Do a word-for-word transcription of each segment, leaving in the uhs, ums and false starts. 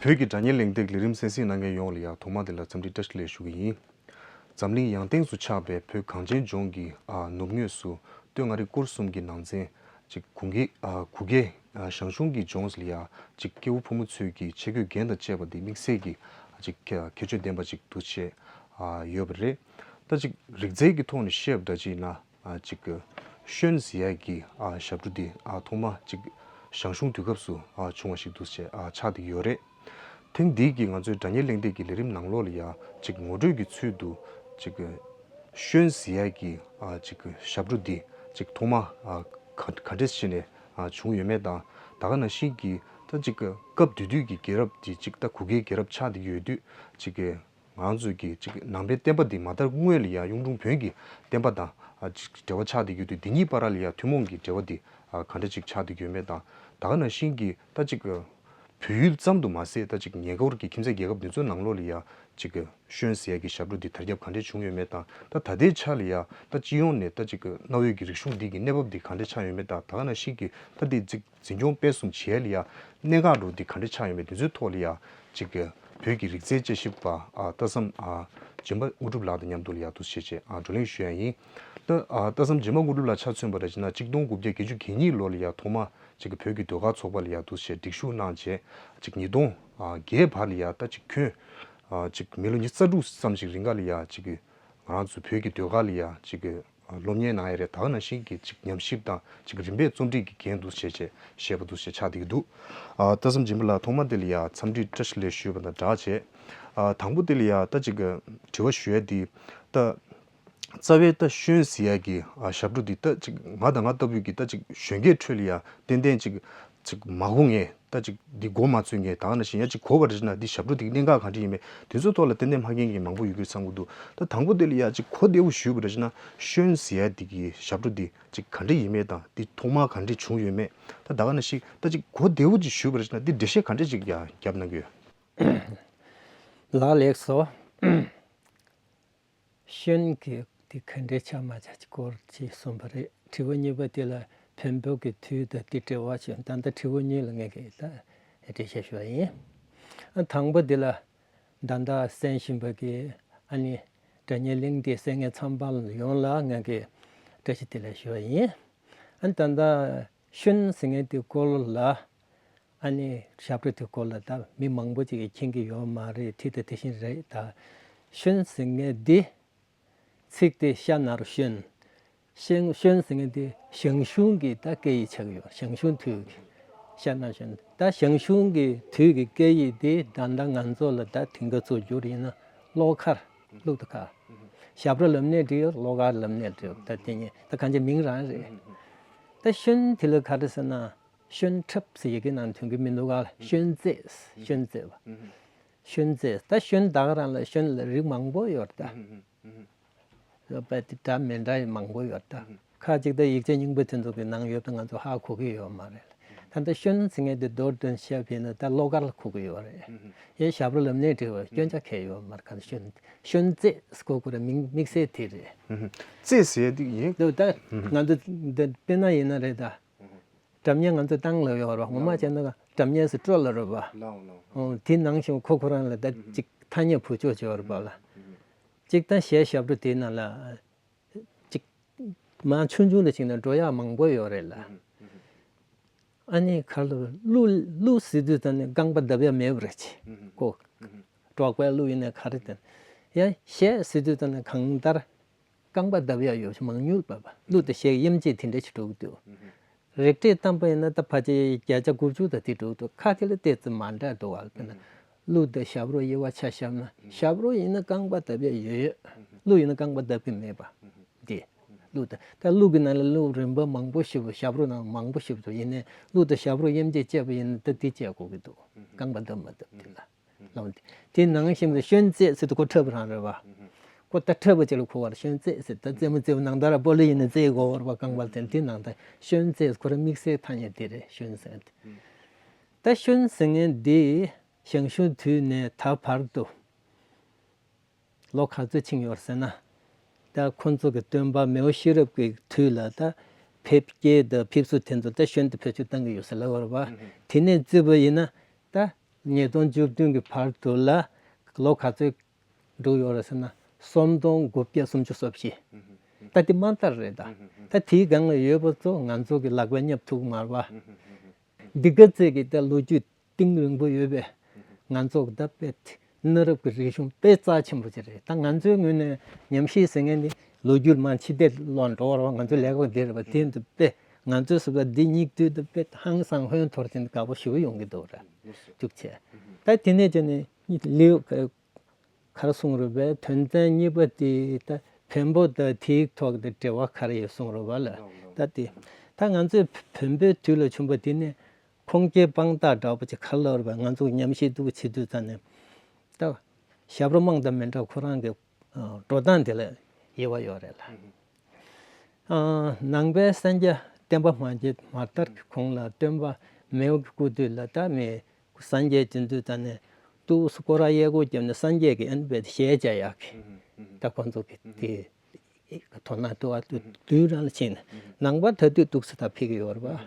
བོད་ཀྱི་སྒྲ་སྙན་གླེང་སྟེགས་ལས་རིམ་གསན་གཟིགས་གནང་མཁན་ཡོངས་ལ་ཡང་ཐོག་མ་དེ་ལ་འཚམས་འདྲི་བཀྲ་ཤིས་བདེ་ལེགས་ཞུ་གི་ཡིན། འཛམ་གླིང་ཡང་སྟེང་སུ་ཆགས་པའི་བོད་གངས་ཅན་ལྗོངས་ཀྱི་ཨ་ནུབ་ངོས་སུ་སྟོད་མངའ་རིས་སྐོར་གསུམ་གྱི་ནང་ཚན་ཅིག་གུང་གི་ཨ་གུ་གེ་ཨ་ཞང་ཞུང་གི་ལྗོངས་ལ་ཡང་ཅིག་སྐྱེ་བོ་ཕོ་མོ་ཚོས་ཀྱི་ཆས་གོས་རྒྱན་དང་བཅས་པ་འདི་དམིགས་བསལ་གྱི་ཅིག་ཁྱད་ཆོས་ལྡན་པ་ཅིག་འདུག་བྱས་ཨ་ཡོད་པ་རེད། ད་ཅིག་རིག་རྩལ་གྱི་ཐོག་ནས་བཤད་པ་འདྲ་ཅིག་ཡིན་ན། ཨ་ཅིག་ཤོན་ཟེར་ཡས་ཀྱི་ཨ་ཞབས་བྲོ་འདི་ཨ་ཐོག་མ་ཅིག་ཞང་ཞུང་དུས་སྐབས་སུ་ཨ་བྱུང་བ་ཞིག་འདུག་ཅེས་ཨ་ཆགས་བསྡད་ཡོད་རེད། ཐེངས་འདིའི་གི་ང་ཚོའི་སྒྲ་སྙན་གླེང་སྟེགས་ཀྱི་ལས་རིམ་ནང་ལོགས་ལ་ཡ་ཅིག་ངོ་སྤྲོད་ཀྱི་ཚུལ་དུ་ཅིག་ཤོན་ཟེར་ཡས་ཀྱི་ཨ་ཅིག་ཞབས་བྲོ་འདི་ཅིག་ཐོག་མ་ཨ་ག་ག་འདྲས་བྱས་ནས་ཨ་བྱུང་ཡོད་མེད་དང་། ད་ག་ནང་བཞིན་གྱི་ད་ཅིག་སྐབས་དེ་དུས་ཀྱི་རྒྱལ་རབས་འདི་ཅིག་ད་གུ་གེའི་རྒྱལ་རབས་ཆགས་བསྡད་ཡོད་དུས་ཅིག་ང་ཚོས་ཀྱི་ཅིག་ནང་པའི་བསྟན་པ་འདི་མ་དར་སྔོན་ལ་ཡང་གཡུང་དྲུང་བོན་གྱི་བསྟན་པ་དང་ཨ་ཅིག་འབྲེལ་བ་ཆགས་བསྡད་ཡོད་དུས། འདི་གཉིས་བར་ལ་ཡང་ཐུན་མོང་གི་འབྲེལ་བ་འདི་ཨ་ག་འདྲ་ཅིག་ཆགས་བསྡད་ཡོད་མེད་དང་། ད་ག་ནང་བཞིན་གྱི་ད་ཅིག་བོད་ཡུལ་ཙམ་དུ་མ་ཟད་ད་ཅིག་ཉེ་འཁོར་གྱི་ཁྱིམ་མཚེས་རྒྱལ་ཁབ་འདི་ཚོའི་ནང་ལོགས་ལ་ཡང་ཅིག་ཤོན་ཟེར་ཡ་གི་ཞབས་བྲོ་འདི་དར་ཁྱབ་ག་འདྲ་བྱུང་ཡོད་མེད་དང་། ད་ད་ལྟའི་ཆ་ལ་ཡང་ད་སྤྱི་ཡོངས་ནས་ད་ཅིག་གནའ་བོའི་གི་རིག་གཞུང་འདི་གི་གནས་བབ་འདི་ག་འདྲ་ཆགས་ཡོད་མེད་དང་། ད་ག་ནང་བཞིན་གྱི་ད་འདི་ཅིག་འཛིན་སྐྱོང་སྤེལ་གསུམ་བྱེད་ཡ་ལ་ཡ་གནད་འགག་འདྲ་བོ་འདི་ག་འདྲ་ཆགས་ཡོད་མེད་འདི་ཚོའི་ཐོག་ལ་ཡ་ཅིག་གི་བོད་ཀྱི་རིག་རྩལ་དཔྱད་ཞིབ་པ་ཨ་རྟ་ཚམ་ཨ་འཇིམ་པ་དངོས་གྲུབ་ལགས་དང་མཉམ་དུ་ལ་ཡ་འདུག་སེ་བྱས་ཨ་བགྲོ་གླེང་ཞུ་ཡ་ཡིན། ད་ཨ་རྟ་ཚམ་འཇིམ་པ་དངོས་གྲུབ་ལགས་ཆ་མཚོན་པ་འདྲ་བྱས་ན་གཅིག་སྟོང་དགུ་བརྒྱ་བརྒྱད་ཅུ་གྱ་གཉིས་ལོ་ལ་ཡ་ཐོག་མ་ཅིག་གི་བོད་ཀྱི་ཟློས་གར་ཚོགས་པ་ལ་ཡ་འདུག་སེ་སྒྲིག་ཞུགས་གནང་བྱས་ཅིག་ཉིས་སྟོང་ཨ་བརྒྱད་བར་ལ་ཡ་ད་ཅིག་ཁྱོན་ཨ་ཅིག་མི་ལོ་ཉི་ཤུ་རྩ་དྲུག་ཙམ་ཞིག་རིང་ག་ལ་ཡ་ཅིག་གི་ང་རང་ཚོ་བོད་ཀྱི་ཟློས་གར་ལ་ཡ་ཅིག་གི་སློབ་གཉེར་གནང་ཡ་རེད། ད་ག་ནང་བཞིན་གྱི་ཅིག་ཉམས་ཞིབ་དང་ཅིག་རིམ་པས་རྩོམ་སྒྲིག་གི་འགན་འདུག་བྱས་བྱས་བཞེས་པ་འདུག་བྱས་ཆགས་བསྡད་ཀྱི་འདུག་ཨ་རྟ་ཚམ་འཇིམ་པ་ལགས་ཐོག་མ་དེ་ལ་ཡ་འཚམས་འདྲི་བཀྲ་ཤིས་བདེ་ལེགས་ཞུས་པ་དང་སྦྲགས་བྱས། ཨ་དང་པོ་དེ་ལ་ཡ་ད་ཅིག་དྲི་བ་ཞུ་ཡ་དེ་ད་རྩ་བའི་ད་ཤོན་ཟེར་ཡ་གི་ཨ་ཞབས་བྲོ་འདི་ད་ཅིག་ང་དང་ང་ལྟ་བུའི་གི་ད་ཅིག་གཞོན་སྐྱེས་ཁྲོད་ལ་ཡ་ཏན་ཏན་ཅིག་ཅིག་མ་གོ་མཁན། ད་ཅིག་འདི་མགོ་མ་ཚོས་མཁན། ད་ག་ནང་བཞིན་ཡ་ཅིག་གོ་བ་རེ་བྱས་ན་འདི་ཞབས་བྲོ་འདི་གནད་འགག་ག་འདྲ་ཡིན་མེད་འདི་ཚོའི་ཐོག་ལ་ཏན་ཏན་མ་མཁྱེན་མཁན་མང་པོ་ཡོད་ཀྱི་རེད་བསམ་གྱི་འདུག་ད་དང་པོ་དེ་ལ་ཡ་ཅིག་གོ་བདེ་བོ་ཞུས་པ་རེ་བྱས་ན་ཤོན་ཟེར་ཡ་འདི་གི་ཞབས་བྲོ་འདི་ཅིག་ག་འདྲ་ཡིན་མེད་དང་འདི་ཐོག་མར་ག་འདྲ་བྱུང་ཡོད་མེད། ད་ད་ག་ནང་བཞིན་ད་ཅིག་གོ་བདེ་བོ་ཅིག་ཞུས་པ་རེ་བྱས་ན་འདི་འགྲེལ་བཤད་ག་འདྲ་ཅིག་ཡ་རྒྱབ་གནང་གི་ཡོད། ལགས་ལེགས་སོ། ཤོན་གྱི་དེ་ག་འདྲའི་ཆགས་མ་ཆགས་ཀྱི་སྐོར་ཅིག་གསུངས་པ་རེད། དྲི་བ་གཉིས་པ་དེ་ལ་བོན་པོ་གི་དུས་དང་དེ་འབྲེལ་བ་བྱུང་། ད་ལྟ་དྲི་བ་གཉིས་ལ་ངས་ཀྱིས་ད་འགྲེལ་བཤད་ཞུ་བ་ཡིན། ཨ་དང་པོ་དེ་ལ་ད་ལྟ་གསན་བཞིན་པ་གི་ཨ་ནི་སྒྲ་སྙན་གླེང་སྟེགས་གསན་མཁན་ཚང་མ་ལ་ཡོངས་ལ་ངས་ཀྱིས་བཀྲ་ཤིས་བདེ་ལེགས་ཞུ་བ་ཡིན། ཨ་ད་ལྟ་ཤོན་ཟེར་མཁན་དེ་སྐོར་ལ། ཨ་ནི་ཞབས་བྲོ་དེ་སྐོར་ལ་ད་མི་མང་པོ་ཅིག་གིས་མཁྱེན་གྱི་ཡོད་མ་རེད། དེ་དང་དེ་བཞིན་རེད། ད་ཤོན་ཟེར་མཁན་འདི་ཚིག་དེ་ཤ་ན་རོ་ཤོན། ཤན་ཤོན་ཟེར་མཁན་འདི་ཞང་ཞུང་གི་ད་སྐད་ཡིག་ཆགས་ཀྱི་ཡོད། ཞང་ཞུང་དུས་ཀྱི་ཤ་ན་ཤོན། ད་ཞང་ཞུང་གི་དུས་ཀྱི་སྐད་ཡིག་འདི་ད་ལྟ་ང་ཚོ་ལ་ད་དེང་ག་ཚུར་བསྒྱུར་ཡིན་ན་གློག་ཁར་གླུ་དང་གར། ཞབས་བྲོ་ལབ་ནའི་འགྲིག་ཡོད། གློག་ཁར་ལབ་ནའི་འགྲིག་ཡོད། ད་དེ་གཉིས་ད་གང་ཅི་མིང་རང་རེད། ད་ཤོན་དེ་ལ་ག་རེ་ཟེར་ན། ཤོན་ཁྲབ་ཟེར་ཡི་གེ་ནང་ཐོན་གྱི་མི་འདུག་ག་ཤོན་རྩེས། ཤོན་རྩེས་པ། ཤོན་རྩེས། ད་ཤོན་ད་ག་རང་ལ་ཤོན་ལ་རིགས་མང་པོ་ཡོད་ད། ཡོད་པ་དེ་འདྲ་མི་འདྲ་ཡི་མང་པོ་ཡོད་ད། ཁ་ཅིག་ད་ཡིག་ཆ་རྙིང་པ་དེ་ཚོ་གི་ནང་ཡོད་པ་ང་ཚོ་ཧ་གོ་གི་ཡོད་མ་རེད། ད་ལྟ་ཤོན་ཟེར་མཁན་དེ་མདོར་བསྡུས་བཤད་པ་ཡིན་ན་ད་གློག་སྒར་ལ་གོ་གི་ཡོད་རེད། ཡང་ཞབས་བྲོ་ལབ་ནའི་འགྲིག་པ་སྐྱོན་ཆ་གང་ཡོད་མ་རེད། ག་ཤོན་ཤོན་རྩེས་གོ་དགོས་རེད། མིང་དམིགས་བསལ་དེ་རེད། རྩེས་ཟེར་དེ་ཡིན། འདུག་ད་ང་ཚོ་འདི་དཔེར་ན་ཡིན་ན་རེད་ད། སྒྲ་སྙན་ང་ཚོ་བཏང་ལབ་ཡོད་རེད་པ། ངོ་མ་བྱས་ན་སྒྲ་སྙན་ཟེར་སྤྲོ་ལབ་རེད་པ། ལའོ་ལའོ། ཨོ་དེ་ནང་བཞིན་ཁོ་ཁོ་རང་ལ་ད་ཅིག་ཐ་སྙད་བེད་སྤྱོད་བྱས་པ་རེད་པ་ལ། ཅིག་ད་གཞས་ཞབས་བྲོ་དེའི་ནང་ལ་ཅིག་མ་ཆུང་ཆུང་ལ་ཅིག་ན་འགྲོ་ཡག་མང་པོ་ཡོད་རེད་ལ། ཨ་ནི་ག་ལ་གླུ་གླུ་ཟེར་དུས་ད་ནི་རྐང་པ་བརྡབ་ཡག་མེད་པ་རེད་ཅེ། ཀོ་འབྲོག་པའི་གླུ་ཡིན་ན་ག་རེ་དེ་ཡ་གཞས་ཟེར་དུས་ད་ནི་གང་ལྟར། རྐང་པ་བརྡབ་ཡག་ཡོད་ཆེ་མང་ཉུང་བ་བ། གླུ་དང་གཞས་དབྱེ་འབྱེད་དེ་འདྲ་ཞིག་འགྲོ་གི་འདུག་རིགས་གཏེར་བཏང་པ་ཡིན་ན་ད་ཕལ་ཆེར་བརྒྱ་ཆ་དགུ་བཅུ་དང་དེ་འགྲོ་གི་འདུག་ཁ་དེ་ལ་ཏོག་ཙམ་མ་འདྲ་འདུག་བ། དཔེར་ན་གླུ་དང་ཞབས་བྲོ་དབྱེ་བ་ཆ་བཞག་ན་ཞབས་བྲོ་ཡིན་ན་རྐང་པ་བརྡབ་ཡག་ཡོད་ཡོད། གླུ་ཡིན་ན་རྐང་པ་བརྡབ་གི་མེད་པ། དེ་གླུ་དང་ད་གླུ་གི་ནང་ལ་གླུ་རིམ་པ་མང་པོ་ཞིག་ཞབས་བྲོ་ནང་མང་པོ་ཞིག་འདུག་ཡིན་ནའི་གླུ་དང་ཞབས་བྲོ་དབྱེ་འབྱེད་བྱས་པ་ཡིན་ན་ད་དེ་བྱེད་དགོས་ཀྱི་འདུག་རྐང་པ་བརྡབ་མ་བརྡབ་དེ་ལ། ལབ་དེ་དེ་ནང་བཞིན་དུ་ཤོན་རྩེས་ཟེར་དུས་ཁོ་འཁྲབ་པ་རང་རེད་པ། ཁོ་ད་འཁྲབ་པ་ཅིག་ལ་གོ་བར་ཤོན་རྩེས་ཟེར་ད་རྩེད་མོ་རྩེད་པ་ནང་ལྟར་སྤོ་ལོ་ཡིན་ན་རྩེད་དགོས་པར་པ་རྐང་པ་དེ་དེ་ནང་ད་ཤོན་རྩེས་ཁོ་རང་དམིགས་བསལ་ཐ་སྙད་དེ་རེད་ཤོན་ཟེར་དེ། ད་ཤོན་ཟེར་མཁན་འདི་ཞང་ཞུང་དུས་ནས་ད་བར་དུ་ལོ་ག་ཚོད་ཕྱིན་ཡོད་ཟེར་ན། ད་ཁོང་ཚོ་གི་སྟོན་པ་མེའོ་ཤེས་རབ་ཀྱི་དུས་ལ་ད་ཕེབས་སྐྱེལ་དང་ཕེབས་བསུ་དེ་ཚོ་ད་ཤོན་དུ་བེད་སྤྱོད་བཏང་གི་ཡོད་ཟེར་ལབ་པ་རེད་པ། དེ་ནས་བརྩིས་པ་ཡིན་ན་ད། ཉིས་སྟོང་བཅུ་བདུན་གྱི་བར་དུ་ལ་ལོ་ག་ཚོད་འགྲོ་ཡོད་རེད་ཟེར་ན། སུམ་སྟོང་དགུ་བརྒྱ་སུམ་ཅུ་སོ་བཞི། ད་དེ་མ་ལྟར་རེད་ད། ད་དེའི་སྒང་ལ་ཡོད་པ་ཚོ་ང་ཚོ་གི་ལག་པས་བསྙབ་ཐུབ་མ་རེད་པ། འདི་ག་ཚད་ཀྱི་ད་ལོ་རྒྱུས་གཏིང་རིང་པོ་ཡོད་པས། ང་ཚོ་གི་ད་དཔེ་གནའ་རབས་ཀྱི་རིག་གཞུང་དཔེ་རྩ་ཆེན་པོ་ཅིག་རེད། ད་ང་ཚོའི་ངོས་ནས་ཉམས་ཞིབ་ཟེར་མཁན་འདི་ལོ་རྒྱུས་མ་ཕྱི་བལྟས་ལོག་འགྲོ་བ་རེད་པ། ང་ཚོའི་ལས་ཀ་འདི་རེད་པ། དེ་འདི་དཔེ་ང་ཚོའི་བཟོ་ལྟ་འདི་སྙིགས་དུས་འདི་དཔེ་ཧང་སང་ཧོན་འཐོར་ཅིག་འདི་དགའ་པོ་ཞེ་པོ་ཡོང་གི་འདུག་ར། ཅུག་ཆེ། ད་དེ་ནས་བྱས་ནས་ལེའུ་ག་ག་རེ་གསུངས་རེད་པས། དོན་ཚན་གཉིས་པ་དེ་ད་བོན་པོ་དང་དེའི་ཐོག་ཏུ་འབྲེལ་བ་ག་རེ་ཡོད་གསུངས་རེད་པ་ལ། ད་དེ་ད་ང་ཚོས་བོན་པོའི་དུས་ལ་བྱུང་བ་དེ་ནི་ཁོང་ཁྲོའི་དཔང་རྟགས་འདྲ་པོ་ཅིག་ག་རེ་ལབ་རེད་པས། ང་ཚོ་ཉམས་ཞིབ་འདུག་བྱེད་དུས་ཙམ་ནས་ད་ཞབས་བྲོ་དམངས་དང་མི་འདྲ་ཁོ་རང་གི་འགྲོ་སྟངས་དེ་ལ་དབྱེ་བ་ཡོད་རེད་ལ། ནང་པའི་སངས་རྒྱས་བསྟན་པ་མ་བརྒྱད་མ་དར་གྱི་གོང་ལ་སྟོན་པ་མེའུ་གི་སྐུ་དུས་ལ་ད་མི་སངས་རྒྱས་ཀྱི་དུས་ཙམ་ནས་ཏོག་ཙམ་སྐོར་ར་གཡས་སྐོར་བརྒྱབ་ནས་སངས་རྒྱས་ཀྱི་ཨན་པའི་ཞལ་མཇལ་ཡག་གི་ད་ཁོང་ཚོ་གི་དེ་དོ་སྣང་ཏོག་ཙམ་དུས་རང་ལ་ཕྱིན་ནས། ནང་པ་ད་དུས་ཏོག་ཙམ་ད་ཕེབས་ཀྱི་ཡོད་རེད་པ།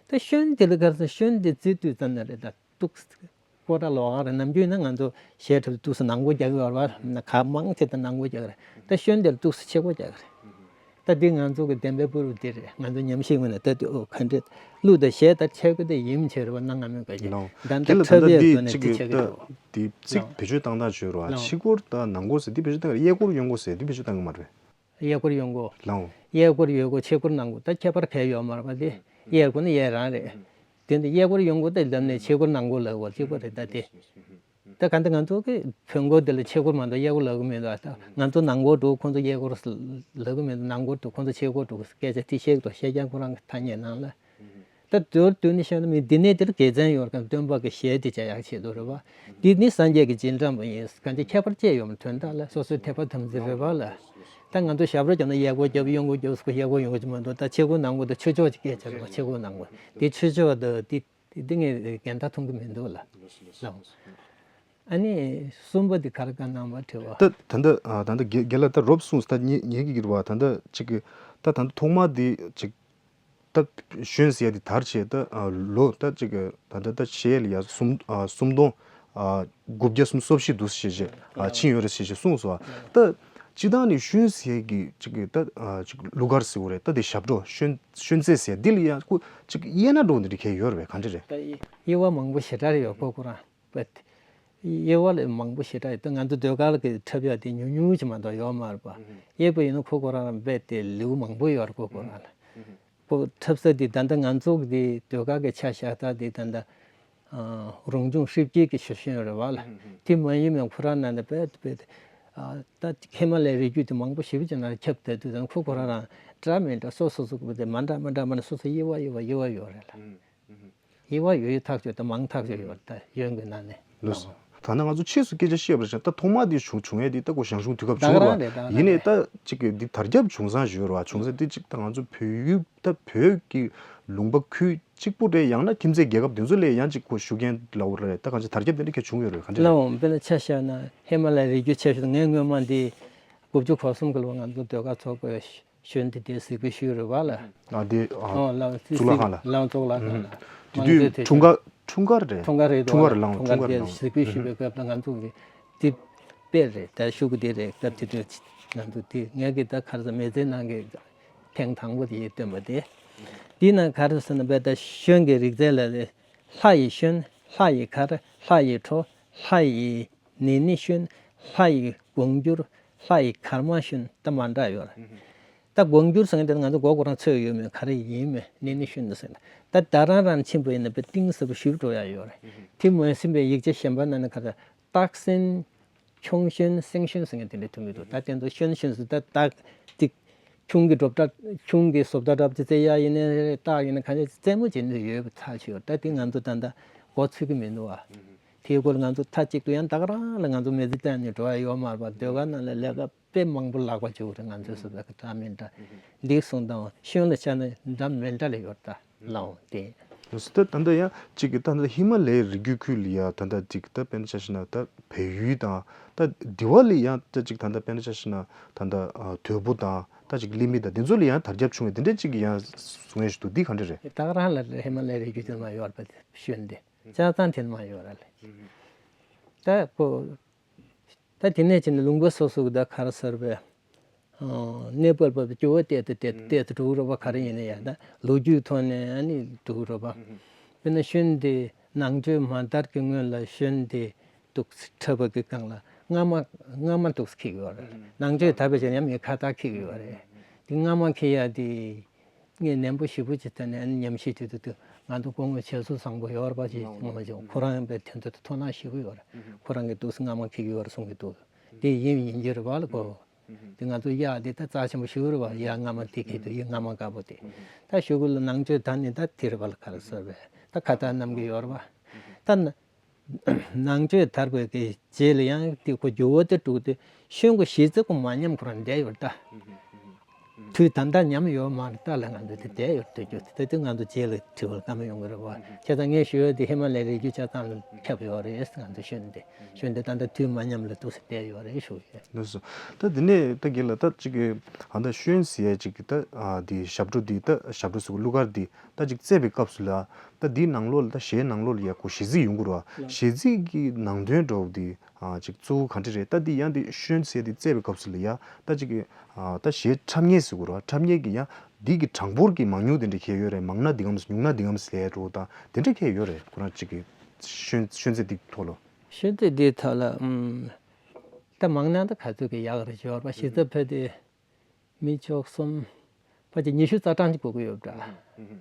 ད་ཤོན་དེ་ལ་ག་རེ་ཟེར། ཤོན་དེ་རྩེ་དུས་ཙམ་ན་རེད་ད། ཏོག་ཙམ་སྐོར་ར་ལོག་ག་རེད། ནམ་རྒྱུན་ན་ང་ཚོ་གཞས་འཁྲབ་ཏོག་ཙམ་ནང་སྒོ་རྒྱག་གི་ཡོད་རེད་པ། ན་ག་མང་ཆེ་ད་ནང་སྒོ་རྒྱག་གི་རེད། ད་ཤོན་དེ་ལ་ཏོག་ཙམ་ཕྱི་སྒོ་རྒྱག་གི་རེད། ད་འདི་ང་ཚོ་གི་བདེན་པའི་པུ་རུ་འདི་རེད། ང་ཚོ་ཉམས་ཞིབ་ངོས་ནས་ལྟ་དུས་ཨོ་ག་འདྲ་གླུ་དང་གཞས་ད་ཆས་གོ་དེ་ཡིན་ཆེ་རེད་པ། སྣང་ང་མེད་པ་ཡིན། ད་དེ་ལ་ད་ལྟ་ཐབས་ཡས་འདི་ཐོག་ནས་གཅིག་འདི་གི་ཆས་གི་ད་འདུག་འདི་ཚིག་ལགས། བེད་སྤྱོད་བཏང་སྟངས་བརྗོད་རོགས། ལགས། ཕྱི་སྐོར་དང་ནང་སྐོར་ཟེར་འདི་བེད་སྤྱོད་བཏང་གི་རེད། གཡས་སྐོར་གཡོན་སྐོར་ཟེར་འདི་བེད་སྤྱོད་བཏང་གི་མ་རེད། གཡས་སྐོར་གཡོན་སྐོར། ལའོ། གཡས་སྐོར་ཡོད་སྐོར། ཕྱི་སྐོར་ནང་སྐོར། ད་ཁྱད་པར་ག་ཡོད་མ་རེད་པ། དེ་གཡས་སྐོར་ནི་གཡས་རང་རེད། དེ་འདི་གཡས་སྐོར་གཡོན་སྐོར་དེ་ལབ་ནས་ཕྱི་སྐོར་ནང་སྐོར་ལབ་དགོས། གཅིག་པ་རེད་ད་དེ། ད་ག་འདི་ང་ཚོ་གི་བོན་སྐོར་དེ་ལ་ཕྱི་སྐོར་མ་གཏོགས་གཡས་སྐོར་ལབ་གི་མི་འདུག་ད་ང་ཚོ་ནང་སྐོར་འགྲོ་ཁོང་ཚོ་གཡས་སྐོར་ལབ་གི་མི་འདུག་ནང་སྐོར་འགྲོ་ཁོང་ཚོ་ཕྱི་སྐོར་འགྲོ་སྐད་ཆ་དེ་བཤད་དོ་བཤད་ཀྱང་ཁོ་རང་གི་ཐ་སྙད་ནང་ལ། ད་མདོར་བསྡུས་ནས་བཤད་ན་མི་འདི་ནས་དེར་དགེ་མཚན་ཡོད་གམ། སྟོན་པ་གི་ཞལ་དེ་བྱ་ཡག་ཆེད་དུ་རེད་པ། འདི་ནི་སངས་རྒྱས་ཀྱི་རྗེས་འབྲང་པ་ཡིན། གང་ཅི་ཁྱད་པར་ཅི་ཡོད་མ། དོན་དག་ལ་སོ་སོའི་དད་པ་དམ་ཚིག་རེད་པ་ལ། ད་ང་ཚོ་ཞབས་བྲོ་བརྒྱབ་ན་གཡས་སྐོར་བརྒྱབ། གཡོན་སྐོར་བརྒྱབ་སོ་གཡས་སྐོར་གཡོན་སྐོར་ཅིག་མ་གཏོགས། ད་ཕྱི་སྐོར་ནང་སྐོར་དང་ཆོས་ཕྱོགས་ཀྱི་སྐད་ཆ་རེད་པ། ཕྱི་སྐོར་ནང་སྐོར་དེ་ཆོས་ཕྱོགས་དང་དེ་དེ་ངས་འགལ་ཟླ་མཐོང་གི་མི་འདུག་ལ། ལགས། ཨ་ནི་གསུམ་པ་དེ་ག་རེ་བཀའ་གནང་བ་དྲི་བ། ད་ད་ལྟ་ཨ་ད་ལྟ་རྒན་རྒན་ལགས་ད་རོབ་གསུངས། ད་ཉེ་ཉེ་གི་གི་རེད་པ། ད་ལྟ་ཅིག་གི་ད་ད་ལྟ་ཐོག་མ་དེ་ཅིག་ད་ཤོན་ཟེར་ཡ་དེ་དར་བྱས་ད་ཨ་ལོ་ད་ཅིག་གི་ད་ལྟ་ད་ཞལ་ལ་ཡ་སུམ་ཨ་སུམ་སྟོང་ཨ་དགུ་བརྒྱ་སུམ་ཅུ་སོ་བཞི་འདུག་ཟེར་བྱས་ཨ་ཕྱིན་ཡོད་རེད་ཟེར་བྱས་གསུངས་སོང་། ད་སྤྱིར་བཏང་ནས་ཤོན་ཟེར་ཡ་གི་ཅིག་གི་ད་ཨ་ཅིག་གླུ་གར་ཟེར་བ་རེད། ད་དེ་ཞབས་བྲོ་ཤོན་ཤོན་རྩེད་ཟེར་ཡ་འདི་ལ་ཡ་ཁོ་ཅིག་དབྱེ་ན་འགྲོ་འདི་འདྲ་གས་ཡོད་རེད་པས། ག་འདྲ་རེད། ད་དབྱེ་བ་མང་པོ་ཞེ་དྲག་རེ་ཡོད་ཁོ་ཁོ་རང་། པད། དབྱེ་བ་ལས་མང་པོ་ཞེ་དྲག་ཡོད། ད་ང་ཚོ་ཟློས་གར་གྱི་འཁྲབ་ཡ་དེ་ཉུང་ཉུང་ཅིག་མ་གཏོགས་ཡོད་མ་རེད་པ། དབྱེ་བ་ཡིན་ན་ཁོ་ཁོ་རང་རང་རྦད་དེ་ལེའུ་མང་པོ་ཡོད་རེད་ཁོ་ཁོ་རང་ལ། ཁོ་འཁྲབ་ས་དེ་ད་ལྟ་ང་ཚོ་གི་དེ་ཟློས་གར་གྱི་ཆ་བཞག་སྟངས་དེ་ད་ལྟ་ཨ་རང་བྱུང་གཤིས་ཀྱི་གི་ཞུ་ཤེས་རེད་པ་ལ། དེ་མ་ཡིན་མིན་ཁོ་རང་ནང་ནས་རྦད་རྦད་དེ་ཨ་ད་ཧི་མ་ལའི་རི་རྒྱུད་དེ་མང་པོ་ཞེ་པོ་ཅིག་ནང་ཁྱབ་བསྡད་དུས་ད་ཁོ་ཁོ་རང་རང་འདྲ་མི་འདྲ་སོ་སོ་སོ་གི་དེ་མ་འདྲ་མ་འདྲ་མ་འདྲ་སོ་སོ་དབྱེ་བ་དབྱེ་བ་དབྱེ་བ་ཡོད་རེད་ལ། དབྱེ་བ་ཡོད་ཡོད་ཐག་ཆོད་དང་མང་ཐག་ཆོད་ཡོད་རེད། ད་ཡོན་གྱི་ནང་ནས། ལགས་སོ། ད་ནང་ང་ཚོ་ཕྱིས་སུ་སྐད་ཆ་བཤད་པར་བྱས་ད་ཐོག་མ་དེ་བྱུང་བྱུང་ཡས་དེ་ད་ཁོ་ཞང་ཞུང་དུས་སྐབས་བྱུང་རེད་པ། ཡིན་ནའི་ད་ཅིག་གི་འདི་དར་ཁྱབ་བྱུང་སའང་ཞུ་རེད་པ། བྱུང་ས་དེ་ཅིག་ད་ང་ཚོ་བོད་ཡུལ་ད་བོད་ཀྱི་ལུང་པ་ཁུལ་གཅིག་པུ་རེད། ཡང་ན་ཁྱིམ་མཚེས་རྒྱལ་ཁབ་དེ་ཚོ་ལ་ཡང་ཅིག་ཁོ་ཤུགས་རྐྱེན་ལབ་པ་རེད། ད་གང་ཅི་དར་ཁྱབ་དེ་འདྲ་གས་བྱུང་ཡོད་རེད། གང་ཅི་རེད། ལགས་འོང་། དཔེར་ན་ཆ་བཞག་ན་ཧི་མ་ལའི་རི་རྒྱུད་ཆེ་ཤོས་ངས་སྔོན་མ་འདི་དགུ་བཅུ་གོ་གསུམ་གི་ལོ་ང་ཚོ་ཟློས་གར་ཚོགས་པའི་ཤོན་དེ་དེ་གཟིགས་འབུལ་ཞུས་རེད་པ་ལ། ཨ་དེ་ཨ་ཨོ་ལགས་གཙུག་ལག་ཁང་ལ། ལགས་གཙུག་ལག་ཁང་ལ། དེ་དུས་འཁྲུངས་སྐར་འཁྲུངས་སྐར་རེད། འཁྲུངས་སྐར་རེད། འཁྲུངས་སྐར་ལགས། འཁྲུངས་སྐར་དེ་གཟིགས་འབུལ་ཞུས་པའི་སྐབས་ལ་ང་ཚོ་གི་དེ་དཔེ་རེད། ད་ཤུགས་དེ་རེད། སྐབས་དེ་དུས་ང་ཚོ་དེ་ངས་གི་ད་ག་རེ་ཟེར་མི་ཚེའི་ནང་གི་ཐེངས་དང་པོ་དེ་ཡིན་སྟོན་པ་དེ། དེའི་ནང་ག་རེ་ཟེར་ན་བས་ད་ཤོན་གྱི་རིག་རྩལ་ལ་ལྷ་ཡི་ཤོན། ལྷ་ཡི་གར། ལྷ་ཡི་བྲོ། ལྷ་ཡི་ནི་ནི་ཤོན། ལྷ་ཡི་སྒོང་སྒྱུར། ལྷ་ཡི་གར་མ་ཤོན། ད་མ་འདྲ་ཡོད་རེད། ད་སྒོང་སྒྱུར་ཟེར་མཁན་དེ་ང་ཚོ་མགོ་སྐོར་རང་ཚོས་ཡོད་མེད་ག་རེ་ཡིན་མེད་ནི་ནི་ཤོན་ཟེར་ན། ད་ད་རང་རང་ཕྱིན་པ་ཡིན་ན་དཔེ་གཏིང་ཟབ་པོ་ཞིབ་འགྲོ་ཡ་ཡོད་རེད། དེ་མ་ཟིན་པའི་ཡིག་ཆ་གཞན་པ་ནང་ན་ག་རེ་སྟག་སེང་ཁྱུང་ཤོན་སེང་ཤོན་ཟེར་མཁན་དེ་འདྲ་ཐོན་གྱི་འདུག་ད་དེ་ཚོ་ཤོན་ཤོན་ཟེར་ད་སྟག་ཏིག་ཁྱུང་གི་སྒྲོབ་ཏ་ཁྱུང་གི་བཟོ་ལྟ་འདྲ་པོ་ཅིག་རྩེ་ཡ་ཡིན་ནའི་རེད། སྟག་ཡིན་ན་གང་ཅི་རྩེད་མོ་བྱེད་འདོད་ཡོད་པ་ཐག་ཆོད་ཡོད། ད་དེ་ང་ཚོ་ད་ལྟ་མགོ་ཚོད་ཀྱི་མི་འདུག་བ། དེའི་སྐོར་ང་ཚོ་མཐའ་གཅིག་ཏུ་ཡང་ད་ག་རང་ལ་ང་ཚོ་མི་ཚེ་གཏན་ནས་འགྲོ་ཡ་ཡོད་མ་རེད་པ། ཟློས་གར་ནང་ལ་ལས་ཀ་དཔེ་མང་པོ་ལག་པ་འཇུག་རེད། ང་ཚོའི་བཟོ་ལྟ་གི་འདྲ་མི་འདྲ་འདི་གསུངས་དང་ཤོན་ལ་ཆ་ནས་འདྲ་མི་འདྲ་ལ་ཡོད་ད་ལའོ་དེ། ཡོད་སྲིད་ད་ད་ལྟ་ཡང་གཅིག་གི་ད་ལྟ་ཧི་མ་ལའི་རི་རྒྱུད་ཁུལ་ལ་ཡ་ད་ལྟ་གཅིག་ད་དཔེར་ན་ཆ་བཞག་ན་ད་བལ་ཡུལ་དང་ད་འདི་བ་ལ་ཡང་ད་གཅིག་ད་ལྟ་དཔེར་ན་ཆ་བཞག་ན་ད་ལྟ་ཨ་དོལ་པོ་དང་ད་གཅིག་གླེ་མི་དང་འདི་ཚོ་ལ་ཡང་དར་ཁྱབ་བྱུང་བའི་འདི་འདྲ་གཅིག་གི་ཡང་གསུང་ཡས་ཞིག་འདུག་འདི་ག་འདྲ་རེད། ད་ག་རང་ལ་ཧི་མ་ལའི་རི་རྒྱུད་དེ་མ་ཡོད་པ་ཤོན་དེ། ལྕགས་ཚང་དེ་མ་ཡོད་ར་ལེ། ད་ཁོ། ད་དེ་ནས་ཕྱིན་ནས་ལུང་པ་སོ་སོ་གི་ད་ག་རེ་ཟེར་བས། གནས་སྤོར་བ་སྐྱོ་བོ་བལྟས་ཏེ་བལྟས་ཏེ་བལྟས་ཏེ་འགྲོ་རོགས་པ་ག་རེ་ཡིན་ན་ཡང་ད་ལོ་རྒྱུས་ཐོག་ནས་ཨ་ནི་འགྲོ་རོགས་པ། དཔེར་ན་ཤུན་དེ་ནང་ཆོས་མ་དར་གྱི་སྔོན་ལ་ཤུན་དེ་འདུག་འཁྲབ་པ་གི་སྒང་ལ་རྔ་མ་རྔ་མ་འདུག་འཁྱེར་གི་ཡོད་རེད། ནང་ཆོས་དར་བའི་ཆེད་ཡང་མི་ཁ་བཏགས་འཁྱེར་གི་ཡོད་རེད། དེ་རྔ་མ་འཁྱེར་ཡ་དེ། ངས་ནན་པོ་ཞེ་པོ་ཅིག་བལྟས་ནས་ཨ་ནི་ཉམས་ཞིབ་བྱེད་དུས་དུས་ང་ཚོ་སྐུ་ངོ་བྱེད་སྲོལ་བཟང་པོ་ཡོད་རེད་པ་ཅིག་ངོ་མ་ཅིག་ཁོ་རང་ཡང་དཔེ་དེ་ཚོ་དུ་དོ་སྣང་ཞེ་པོ་ཡོད་རེད། ཁོ་རང་གིས་འདུག་སེ་རྔ་མ་འཁྱེར་གྱི་ཡོད་རེད་གསུང་གི་འདུག་དེ་ཡིན་ཡིན་གྱི་རེད་པ་ལ་གོ། དེ་ང་ཚོ་གཡག་དེ་ད་རྩ་ཆེན་པོ་ཞེ་པོ་རེད་པ། གཡག་རྔ་མ་དེ་འཁྱེར་དུས་ཡིན་རྔ་མ་དཀར་པོ་དེ། ད་ཞུ་གུ་ལ་ནང་ཆོས་ད་ནི་ད་དེ་རེད་པ་ལ་ག་རེ་ཟེར་བས་ད་ཁ་བཏགས་བསྣམས་ཀྱི་ཡོད་རེད་པ། ད་ན། ནང་ཆོས་དར་བའི་གི་རྗེས་ལ་ཡང་དེ་ཁོ་འགྱུར་བ་དེ་འགྲོ་དུས་ཤུན་གྱི་གཞས་ཚིག་གོ་མ་ཉམས་ཁོ་རང་བསྡད་ཡོད་ད། དུས་ད་ལྟ་ཉམས་ཡོད་མ་རེད་ད་ལ་ང་ཚོ་དེ་བསྡད་ཡོད་དུས་རྒྱུ་དེ་དུས་ང་ཚོ་རྗེས་ལ་དྲི་བ་བཀའ་མོལ་ཡོང་གི་རེད་བ། བྱས་ཙང་ངས་ཞུ་ཡ་དེ་ཧི་མ་ལའི་རི་རྒྱུད་ཆ་ཚང་ལ་ཁྱབ་ཡོད་རེད། ང་ཚོ་ཤུན་དེ་ཤུན་དེ་ད་ལྟ་དུས་མ་ཉམས་ལ་འདུག་སེ་བསྡད་ཡོད་རེད་ཞུ་ཡོད། ལགས་སོ། ད་དེ་ནས་ད་གི་ལ་ད་ཅིག་གི་ཨ་ད་ཤུན་ཟེར་ཡ་ཅིག་གི་ད་ཨ་དེ་ཞབས་བྲོ་འདི་ད་ཞབས་བྲོ་ཟེར་གོ་གླུ་གར་འདི་ད་ཅིག་རྩེད་པའི་སྐབས་སུ་ལ་ད་འདིའི་ནང་ལོགས་ལ་ད་གཞས་ནང་ལོགས་ལ་ཡ་ཁོ་གཞས་ཚིག་ཡོང་གི་རེད་བ། གཞས་ཚིག་གི་ནང་དོན་འདྲ་བོ་འདི་ཨ་ཅིག་གཙོ་བོ་ག་འདྲ་རེད། ད་འདི་ཡང་འདི་ཤུན་ཟེར་འདི་རྩེད་པའི་སྐབས་སུ་ལ་ཡ་ད་ཅིག་གི་ཨ་ད་གཞས་འཁྲབ་མཁན་ཟེར་གོ་རེད་བ། འཁྲབ་མཁན་གྱི་ཡ་འདི་གི་གྲངས་འབོར་གྱི་མང་ཉུང་དེ་འདྲ་ཁྱད་ཡོད་རེད། མང་ན་འདི་གམ་ཉུང་ན་འདི་གམ་ལས་འགྲོ་ད་དེ་འདྲ་ཁྱད་ཡོད་རེད། ཁོ་རང་ཅིག་གི་ཤུན་ཤུན་ཚད་འདི་ཐོག་ལ། ཤུན་ཚད་འདི་ཐོག་ལ་ཨམ། ད་མང་ན་ད་ག་ཚོད་ཀྱི་ཡག་རེད་འབྱོར་བ་གཞི་རྩ་ཕུད་དེ་མི་བཅུ་གསུམ། ཕལ་ཆེར་ཉི་ཤུ་རྩ་གྲངས་ཅིག་དགོས་ཀྱི་ཡོད་འདྲ།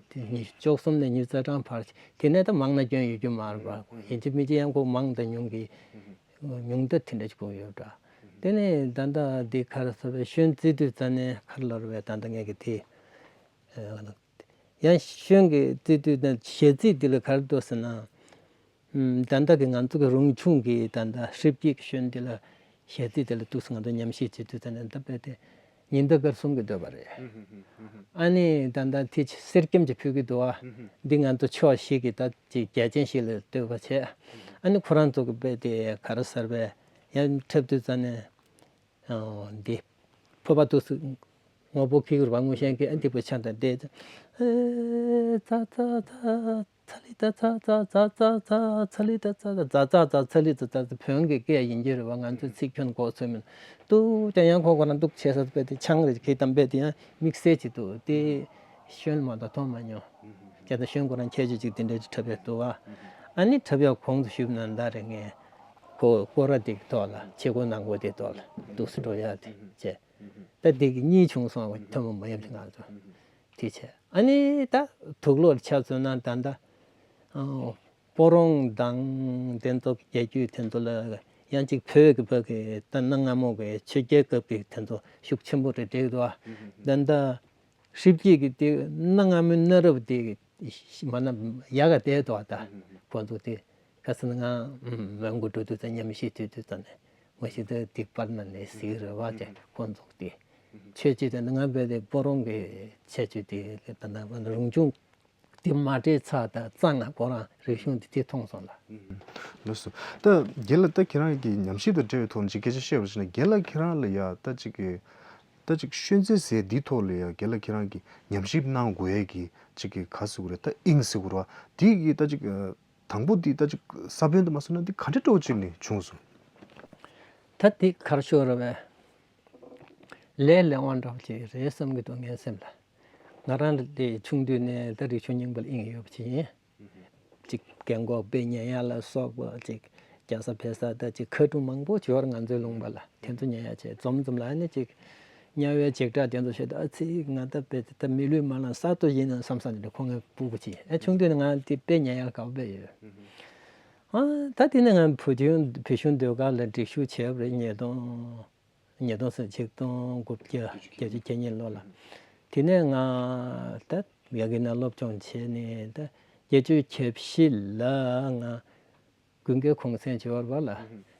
དེ་ཉི་ཤུ་བཅུ་གསུམ་ནས་ཉི་ཤུ་རྩ་གྲངས་བར་དེ་ནས་ད་མང་ན་སྐྱོན་ཡོད་རྒྱུ་མ་རེད་པ། ཡིན་གཅིག་མིན་གཅིག་ཡང་ཁོ་མང་དང་ཉུང་གི་ཉུང་མཐའ་དེ་འདྲ་ཅིག་དགོས་ཀྱི་ཡོད་འདྲ། དེ་ནས་ད་ལྟ་འདི་ག་རེ་ཟེར་བའི་ཤུན་རྩེ་དུས་ཙ་ནས་ག་རེ་ལབ་རེད་པས། ད་ལྟ་ངས་ཀྱི་དེ་ཡང་ཤུན་གྱི་རྩེ་དུས་དང་གཞས་ཚིག་འདི་ལ་ག་རེ་འདུག་ཟེར་ན། ཨུམ། ད་ལྟ་གི་ང་ཚོ་གི་རང་བྱུང་གི་ད་ལྟ་ཧྲིབ་སྐྱེས་ཀྱི་ཤུན་འདི་ལ་གཞས་ཚིག་དེ་ལ་འདུག་སེ་ང་ཚོ་ཉམས་ཞིབ་བྱེད་དུས་ད་ནི་ད་དཔེ་དེ་ཉི་ཟླ་སྐར་གསུམ་གྱི་འདོད་པ་རེད། ཨ་ནི་ད་ལྟ་དེ་གསེར་སྐྱེམས་ཀྱི་ཕུལ་གྱི་འདུག་ཨ། འདི་ང་ཚོ་ཕྱོགས་ཞིག་གི་ད་ཅིག་རྒྱལ་ཆེན་ཞིག་ལ་འདོད་པ་བྱས། ཨ་ནི་ཁོ་རང་ཚོ་གི་དཔེ་དེ་ག་རེ་ཟེར་བས་ཡང་འཁྲབ་དུས་ད་ནི། འདི། ཕོར་པ་འདུག་སེ་ངོ་བོ་ཁྱི་གུར་བ་ངུ་ཤན་གྱི་ཨ་འདི་པོ་ཆ་འདྲ་བསྡད། ཙ་ཙ་ཙ་ཙ་ལི་ཙ་ཙ་ཙ་ཙ་ཙ་ཙ་ལི་ཙ་ཙ་ཙ་ཙ་ཙ་ཙ་ཙ་ལི་ཙ་ཙ་ཙ། བོན་གྱི་སྐད་ཡིན་གྱི་རེད་བ། ང་ཚོའི་ཚིག་ཁྱོན་གོ་ཚོད་མིན་འདུག་ཀྱང་ཡང་ཁོ་ཁོ་རང་འདུག་བྱས་ས་དཔེ་དེ་ཆང་རེ་གི་དམ་པས་དེ་ཡང་དམིགས་བསལ་གྱི་འདུག་དེ་ཤོན་མ་གཏོགས་མཐོང་མ་མྱོང་། ཁྱེད་ད་ཤོན་ཁོ་རང་ཁྱད་ཆོས་ཅིག་དེ་འདྲ་ཅིག་འཁྲབ་ཡ་འདུག་བ། ཨ་ནི་འཁྲབ་ཡ་གོང་དུ་ཞུས་ན་ད་རེ་ངས་ཁོ་སྐོར་ར་དེ་གི་ཐོག་ལ་ཆས་གོས་ནང་གོས་དེ་ཐོག་ལ་འདུག་སེ་འགྲོ་ཡ་དེ་བྱས། ད་དེ་གི་གཉིས་བྱུང་སོང་བ་ཐུན་མོང་མ་ཡིན་པའི་ང་ཚོ་དེ་བྱས། ཨ་ནི་ད་དུག་ལོག་ལ་ཆ་མཚོན་ན་ད་ལྟ་སྤོ་རོང་དང་དེ་ཚོ་རྒྱལ་རྒྱུད་དེ་ཚོ་ལ་ཡང་ཅིག་བོད་ཀྱི་བོད་ཀྱི་ད་གནའ་སྔ་མོ་གི་ཆོས་རྒྱལ་སྐབས་ཀྱི་དེ་ཚོ་ཤུགས་ཆེན་པོ་རེད་འགྲིག་འདུག་ད་ལྟ། ཧྲིབ་སྐྱེས་ཀྱི་དེ་གནའ་སྔ་མོའི་གནའ་རབས་དེ་མ་ན་ཡག་ག་བསྡད་འདུག་ད་ཁོ་ཚོ་དེ་ཁ་སང་ང་མོན་གྷོ་འགྲོ་དུས་ཙམ་ཉམས་ཞིབ་དུས་དུས་ཙམ་ནས་མ་གཞི་དེ་སྡིག་པར་ན་ནས་གཟིགས་རེད་བ། དེ་ཁོ་ཚོ་དེ་ཆོས་ཅིག་དེ་ང་བས་དེ་སྤོ་རོང་གི་ཆས་ཅིག་དེ་ད་ལྟ་རང་བྱུང་དེ་མ་སྤྲད་ཚར་ད་གཙང་ང་ཁོ་རང་རིག་གཞུང་དེ་དེ་མཐོང་སོང་ལ། ལགས་སོ། ད་རྒན་ལགས་ད་ཁྱེད་རང་གི་ཉམས་ཞིབ་དང་འབྲེལ་བའི་ཐོག་ནས་ཅིག་སྐད་ཆ་བཤད་པ་ཞིག་ན་རྒན་ལགས་ཁྱེད་རང་ལ་ཡ་ད་ཅིག་གི་ད་ཅིག་ཤོན་རྩེད་ཟེར་འདིའི་ཐོག་ལ་ཡང་རྒན་ལགས་ཁྱེད་རང་གིས་ཉམས་ཞིབ་གནང་དགོས་ཡས་ཀྱི་ཅིག་གི་ག་ཟེར་དགོས་རེད། ད་དབྱིངས་ཟེར་དགོས་རེད་བ། འདི་གི་ད་ཅིག་དང་པོ་འདི་ད་ཅིག་ས་བོན་དུ་མ་སོང་ན་འདི་ག་འདྲ་འདྲ་བོ་ཅིག་ནས་བྱུང་སོང་། ད་འདི་གར་ཤོར་བས་ལས་ལས་དབང་འདྲ་བོ་ཅིག་རེད་བསམ་གྱི་འདུག་ངའི་སེམས་ལ། ང་རང་ལ་དེ་ཆུང་དུས་ནས་ད་རིག་གཞུང་རྙིང་པ་ལ་དབྱིངས་ཡོད་པ་ཅིག་ཡིན། ཅིག་རྒན་གོག་དཔེ་ཉན་ཡ་ལ་སོགས་པ་ཅིག་རྒྱ་ས་ཕེ་ས་ད་ཅིག་ཁ་ཐུག་མང་པོ་འབྱོར་ང་ཚོའི་ལུང་པ་ལ་དེ་ཚོ་ཉན་ཡ་བྱས་འཛོམས་འཛོམས་ལ་ཨ་ནི་ཅིག་དམྱལ་བའི་འཇིགས་སྐྲག་དེ་ཚོ་བཤད་ད་ཨ་ཙི་ང་ད་དཔེ་ད་མི་ལུས་མ་ལངས་ས་ཐོག་ཡིན་ན་བསམ་བསམ་དེ་ཁོ་ངའི་སྤུ་གུ་ཅིག་ཨ་ཆུང་དུས་ནས་ང་དེ་དཔེ་ཉན་ཡ་དགའ་པོ་དཔེ་ཡོད། ཨ་ད་དེ་ནས་ང་བོད་ལྗོངས་བོད་གཞུང་ཟློས་གར་ལ་འགྲིག་ཞུགས་བྱས་པ་རེད། ཉིས་སྟོང་། ཉིས་སྟོང་ཟེར་ཆིག་སྟོང་དགུ་བརྒྱ་བརྒྱད་ཅུ་གྱ་གཉིས་ལོ་ལ། དེ་ནས་ང་ད་ཡ་གི་ན་སློབ་སྦྱོང་བྱས་ནས་ད་བརྒྱད་ཅུ་གྱ་བཞི་ལ་ང་དགུན་ཁའི་གུང་སེང་འབྱོར་བ་ལ་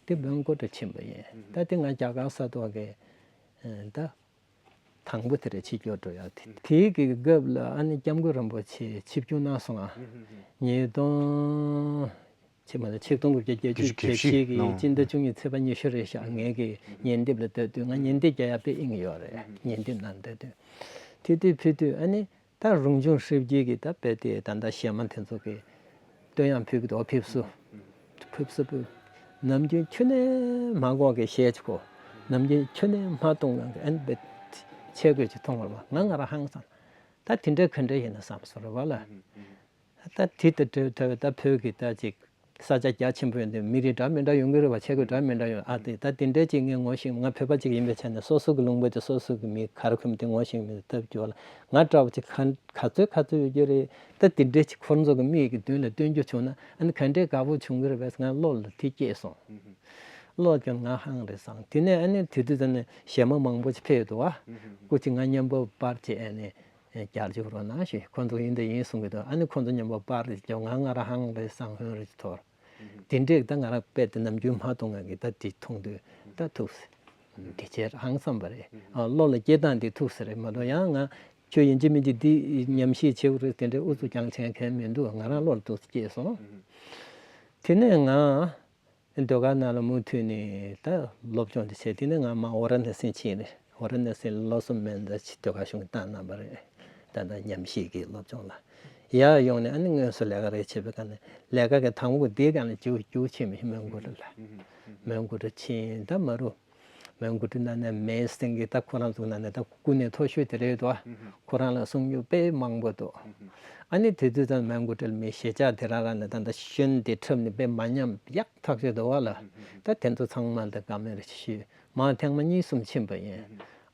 དེ་མོན་གྷོ་དུ་ཕྱིན་པ་ཡིན། ད་དེ་ང་རྒྱ་གར་ས་ཐོག་གི་ད་དང་པོ་དེ་རེད་ཕྱི་སྐྱོད་འགྲོ་ཡ་དེ། དེའི་གི་སྐབས་ལ་ཨ་ནི་སྐྱབས་མགོན་རིན་པོ་ཆེ་ཆིབས་བསྒྱུར་གནང་སོང་ང་། ཉིས་སྟོང་། ཕྱི་མ་ལ་ཆིག་སྟོང་དགུ་བརྒྱ་བརྒྱད་ཅུ་གྱ་བཞི་གི་སྤྱི་ཟླ་བཅུ་གཉིས་ཚེས་པ་ཉི་ཤུ་རེད་ཤག་ངེད་ཀྱི་ཉིན་དེབ་ལ་ལྟ་དུས་ང་ཉིན་དེབ་རྒྱག་ཡ་དཔེ་དབྱིངས་ཡོད་རེད། ཉིན་དེབ་ནང་ལྟ་དུས་དེ་དུས་ཕུལ་དུས་ཨ་ནི་ད་རང་བྱུང་ཧྲིབ་སྐྱེས་ཀྱི་ད་དཔེ་དེ་ད་ལྟ་གཞས་མ་དེ་ཚོ་གི་ བསྟོད་དབྱངས་ཕུལ་གི་འདུག་ཕེབས་བསུ། ཕེབས་བསུ་ཕུལ། ནམ་རྒྱུན་ཁྱོན་ནས་མ་གོ་གི་གཞས་ཅིག་གོ། ནམ་རྒྱུན་ཁྱོན་ནས་མ་གཏོང་གི་ཨན་བེ་ཆས་གོས་ཅིག་མཐོང་བར་བ་ང་ང་རང་ཧང་སང་། ད་དེ་འདྲ་ག་འདྲ་ཡིན་ན་བསམ་སོང་རེད་བ་ལ། ད་དེ་ལྟར་འདྲ་ཐོས་པའི་ད་བོད་ཀྱི་ད་ཅིག་ས་ཆ་རྒྱ་ཆེན་པོ་ཡོད་འདི་མི་རིགས་འདྲ་མི་འདྲ་ཡོང་གི་རེད་བ། ཆས་གོས་འདྲ་མི་འདྲ་ཡོང་། ཨ་དེ་ད་དེ་འདྲ་ཅིག་ངས་ངོ་ཤེས། ང་བོད་པ་ཅིག་ཡིན་པའི་ཆ་ནས་སོ་སོ་གི་ལུང་པ་དེ་སོ་སོ་གི་མི་ག་རེ་གོན་པ་དེ་ངོ་ཤེས་མི་ཐུབ་རྒྱུ་བ་ལ། ང་འདྲ་བ་ཅིག་ག་ག་ཚོད་ག་ཚོད་ཡོད་རྒྱུ་རེད། ད་དེ་འདྲ་ཅིག་ཁོ་ཚོ་གི་མིག་གི་མདུན་ལ་སྟོན་རྒྱུ་བྱུང་ན་ཨ་ནི་ག་འདྲའི་དགའ་པོ་བྱུང་གི་རེད་པས། ང་བློ་ལ་དེ་སྐྱེས་སོང་། བློ་ཀྱང་ང་ཧང་རེད་སང་། དེ་ནས་ཨ་ནི་དེ་དུས་ཙམ་ནས་གཞས་མ་མང་པོ་ཅིག་ཕེབས་འདུག་བ། སྐུ་མཁྱེན་ང་མཉམ་པོ་པར་བྱས་ཨ་ནི་རྒྱག་རྒྱུ་རོགས་གནང་ཞེས། ཁོ་ཚོ་ཡིན་དང་ཡིན་གསུང་གི་འདུག་ཨ་ནི་ཁོ་ཚོ་མཉམ་པོ་པར་རེ་རྒྱབ། ང་ང་རང་ཧང་རེད་སང་ཧོན་རེ་ཐོར། དེ་འདྲས་ད་ང་རང་དཔེ་དེ་ནམ་རྒྱུན་མ་མཐོང་ང་གི་ད་དེ་མཐོང་དུས་ད་ཐུགས་དེ་ཆེར་ཧང་སང་པ་རེད། ཨ་བློ་ལ་སྐྱེ་སྟངས་དེ་ཐུགས་ཟེར་རེད་མ་གཏོགས་ཡང་ང་ཁྱོད་ཡིན་གཅིག་མིན་གཅིག་འདི་ཉམས་ཞིབ་བྱེད་དགོས་རེད་དེ་འདྲས་ཨུ་ཚུགས་ཀྱང་བྱེད་མཁན་མི་འདུག་ང་རང་བློ་ལ་ཐུགས་སྐྱེས་སོང་། དེ་ནས་ང་ཟློས་གར་ནང་ལ་མུ་མཐུད་ནས་ད་སློབ་སྦྱོང་དེ་བྱས། དེ་ནས་ང་མ་ཝ་ར་ཎ་སི་ཕྱིན་རེད། ཝ་ར་ཎ་སི་ལ་བློ་བཟང་མེ་མདའ་ཆེ་ཟློས་གར་གཞུང་གི་བཏང་གནང་བ་རེད། ད་ལྟ་ཉམས་ཞིབ་ཀྱི་སློབ་སྦྱོང་ལ་ཡར་ཡོང་ནས་ཨ་ནི་དངོས་སུ་ལས་ཀ་རེ་བྱེད་པའི་སྒང་ནས་ལས་ཀ་གི་དང་པོ་དེའི་སྒང་ལ་རྒྱུགས་རྒྱུགས་ཕྱིན་པ་ཡིན། མོན་གྷོ་ཊ་ལ། མོན་གྷོ་ཊ་ཕྱིན་ད་མ་རུ། མོན་གྷོ་ཊ་ནང་ནས་མེ་སྟེང་གི་ད་ཁོ་རང་ཚོ་ནང་ནས་ད་སྐུ་ངོ་མཐོ་ཤོས་དེ་རེད་དོ། ཁོ་རང་ལ་གསུང་རྒྱུ་དཔེ་མང་པོ་འདུག་ཨ་ནི་དེ་དུས་ཙམ་མོན་གྷོ་ཊ་ལ་མི་གཞིས་ཆགས་དེ་རང་རང་ནས་ད་ད་ཤོན་དེ་འཁྲབ་ནས་དཔེ་མ་ཉམས་ཡག་ཐག་ཆོད་འདུག་བ་ལ། ད་དེ་ཚོ་ཚང་མ་ལ་བཀའ་མོལ་རེ་ཞུས། མ་ཐེངས་མ་གཉིས་གསུམ་ཕྱིན་པ་ཡིན།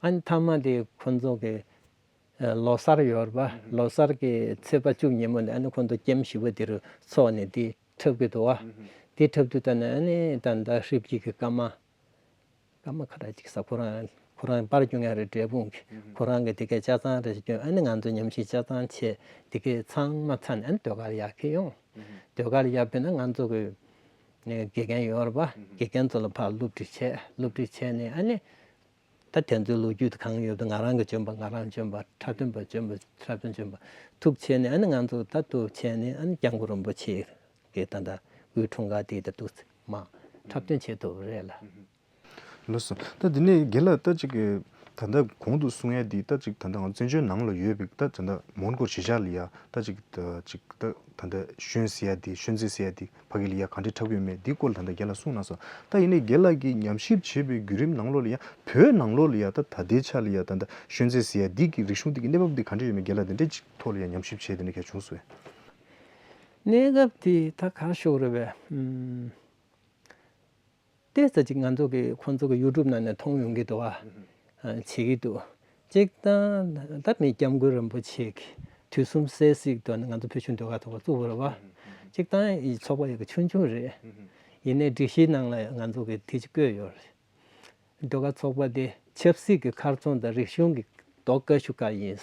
ཨ་ནི་མཐའ་མ་དེ་ཁོ་ཚོ་གི་ལོ་གསར་ཡོད་རེད་པ། ལོ་གསར་གྱི་ཚེས་པ་བཅུ་ཉིན་མོ་ནས་ཨ་ནི་ཁོ་ཚོ་ཀེམ་ཞེ་པོ་དེ་རུ་ཚོགས་ནས་དེ་འཁྲབ་གི་འདུག་བ། དེ་འཁྲབ་དུས་ད་ནི་ཨ་ནི་ད་ད་ཧྲིབ་སྐྱིད་ཀྱི་སྐར་མ། སྐར་མ་ཁ་ཁ་ཅིག་ས་ཁོ་རང་ཁོ་རང་པར་སྐྱོན་ཡ་རེད་འབྲས་སྤུངས་ཀྱི། ཁོ་རང་གི་དེ་གའི་ཆ་ཚང་རེ་ཞིག་སྐྱོན། ཨ་ནི་ང་ཚོ་ཉམས་ཞིབ་ཆ་ཚང་བྱས་དེ་གའི་ཚང་མ་ཚར་ནས་ཨ་ནི་ཟློས་གར་ཡར་འཁྱེར་ཡོང་། ཟློས་གར་ཡར་ཕེབས་ན་ང་ཚོ་གི་དགེ་རྒན་ཡོད་རེད་པ། དགེ་རྒན་ཚོ་ལ་ཕར་སློབ་ཁྲིད་བྱས། སློབ་ཁྲིད་བྱས་ནས་ཨ་ནི་ད་དེ་ཚོའི་ལོ་རྒྱུས་དེ་གང་ཡོད་དེ་ང་རང་གི་འཇོན་པ་ང་རང་འཇོན་པ། འཁྲབ་སྟོན་པ་འཇོན་པ། འཁྲབ་སྟོན་འཇོན་པ་ཐུག་བྱས་ནས་ཨ་ནི་ང་ཚོ་ད་ཐུག་བྱས་ནས་ཨ་ནི་སྐྱབས་མགོན་རིན་པོ་ཆེ་གི་ད་ད་དབུས་འཁྲུངས་སྐར་དེ་ད་ཐུག་མ་འཁྲབ་སྟོན་བྱེད་ཐུབ་རེད་ལ། ལགས་སོ། ད་འདི་ནས་རྒན་ལགས་ད་ཅིག་གི་ད་ལྟ་གོང་དུ་གསུང་ཡ་འདི་ད་ཅིག་ད་ལྟ་ང་བཙན་བྱོལ་ནང་ལ་ཡོད་པའི་ད་ད་ལྟ་མོན་གྷོ་གཞིས་ཆགས་ལ་ཡ་ད་ཅིག་ད་ཅིག་ད་ད་ལྟ་ཤོན་ཟེར་ཡ་འདི་ཤོན་རྩེད་ཟེར་ཡ་འདི་ཕ་གི་ལ་ཡ་ག་འདྲས་འཁྲབ་ཀྱི་ཡོད་མེད་འདི་སྐོར་ལ་ད་ལྟ་རྒན་ལགས་གསུངས་གནང་སོང་། ད་ཡིན་ནའི་རྒན་ལགས་ཀྱིས་ཉམས་ཞིབ་བྱེད་པའི་བརྒྱུད་རིམ་ནང་ལོགས་ལ་ཡ་བོད་ནང་ལོགས་ལ་ཡ་ད་ད་ལྟའི་ཆ་ལ་ཡ་ད་ད་ཤོན་རྩེད་ཟེར་ཡ་འདི་གི་རིག་གཞུང་འདི་གི་གནས་བབ་འདི་ག་འདྲས་ཡོད་མེད་རྒན་ལགས་འདི་འདྲས་ཅིག་ཐོག་ལ་ཡ་ཉམས་ཞིབ་བྱས་དེ་འདྲས་ག་བྱུང་སོང་། གནས་སྐབས་དེ་ད་ག་རེ་ཞུ་དགོས་རེད་པས། ཨུམ། ཏོག་ཙམ་ཅིག་ང་ཚོ་གི་ཁོང་ཚོ་གི་ཡུ་ཊུབ་ནང་ནས་མཐོང་ཡོང་གི་འདུག་བ། ཨ། བྱེད་ཀྱི་འདུག་གཅིག་དང་ད་མི་སྐྱབས་མགོན་རིན་པོ་ཆེ་གི་དུས་གསུམ་གསལ་གཟིགས་དོན་ང་ཚོ་བོད་གཞུང་ཟློས་གར་ཚོགས་པ་བཙུགས་པ་རེད་བ། གཅིག་དང་ཡི་ཚོགས་པ་ཡག་གི་ཆུང་ཆུང་རེད། ཡིན་ནའི་སྒྲིག་གཞིའི་ནང་ལ་ང་ཚོ་གི་དེ་ཅིག་བཀོད་ཡོད་རེད། ཟློས་གར་ཚོགས་པ་དེ་ཆབ་སྲིད་ཀྱི་མཁར་རྫོང་དང་རིག་གཞུང་གི་རྡོ་ཀ་ཤུ་ཀ་ཡིན།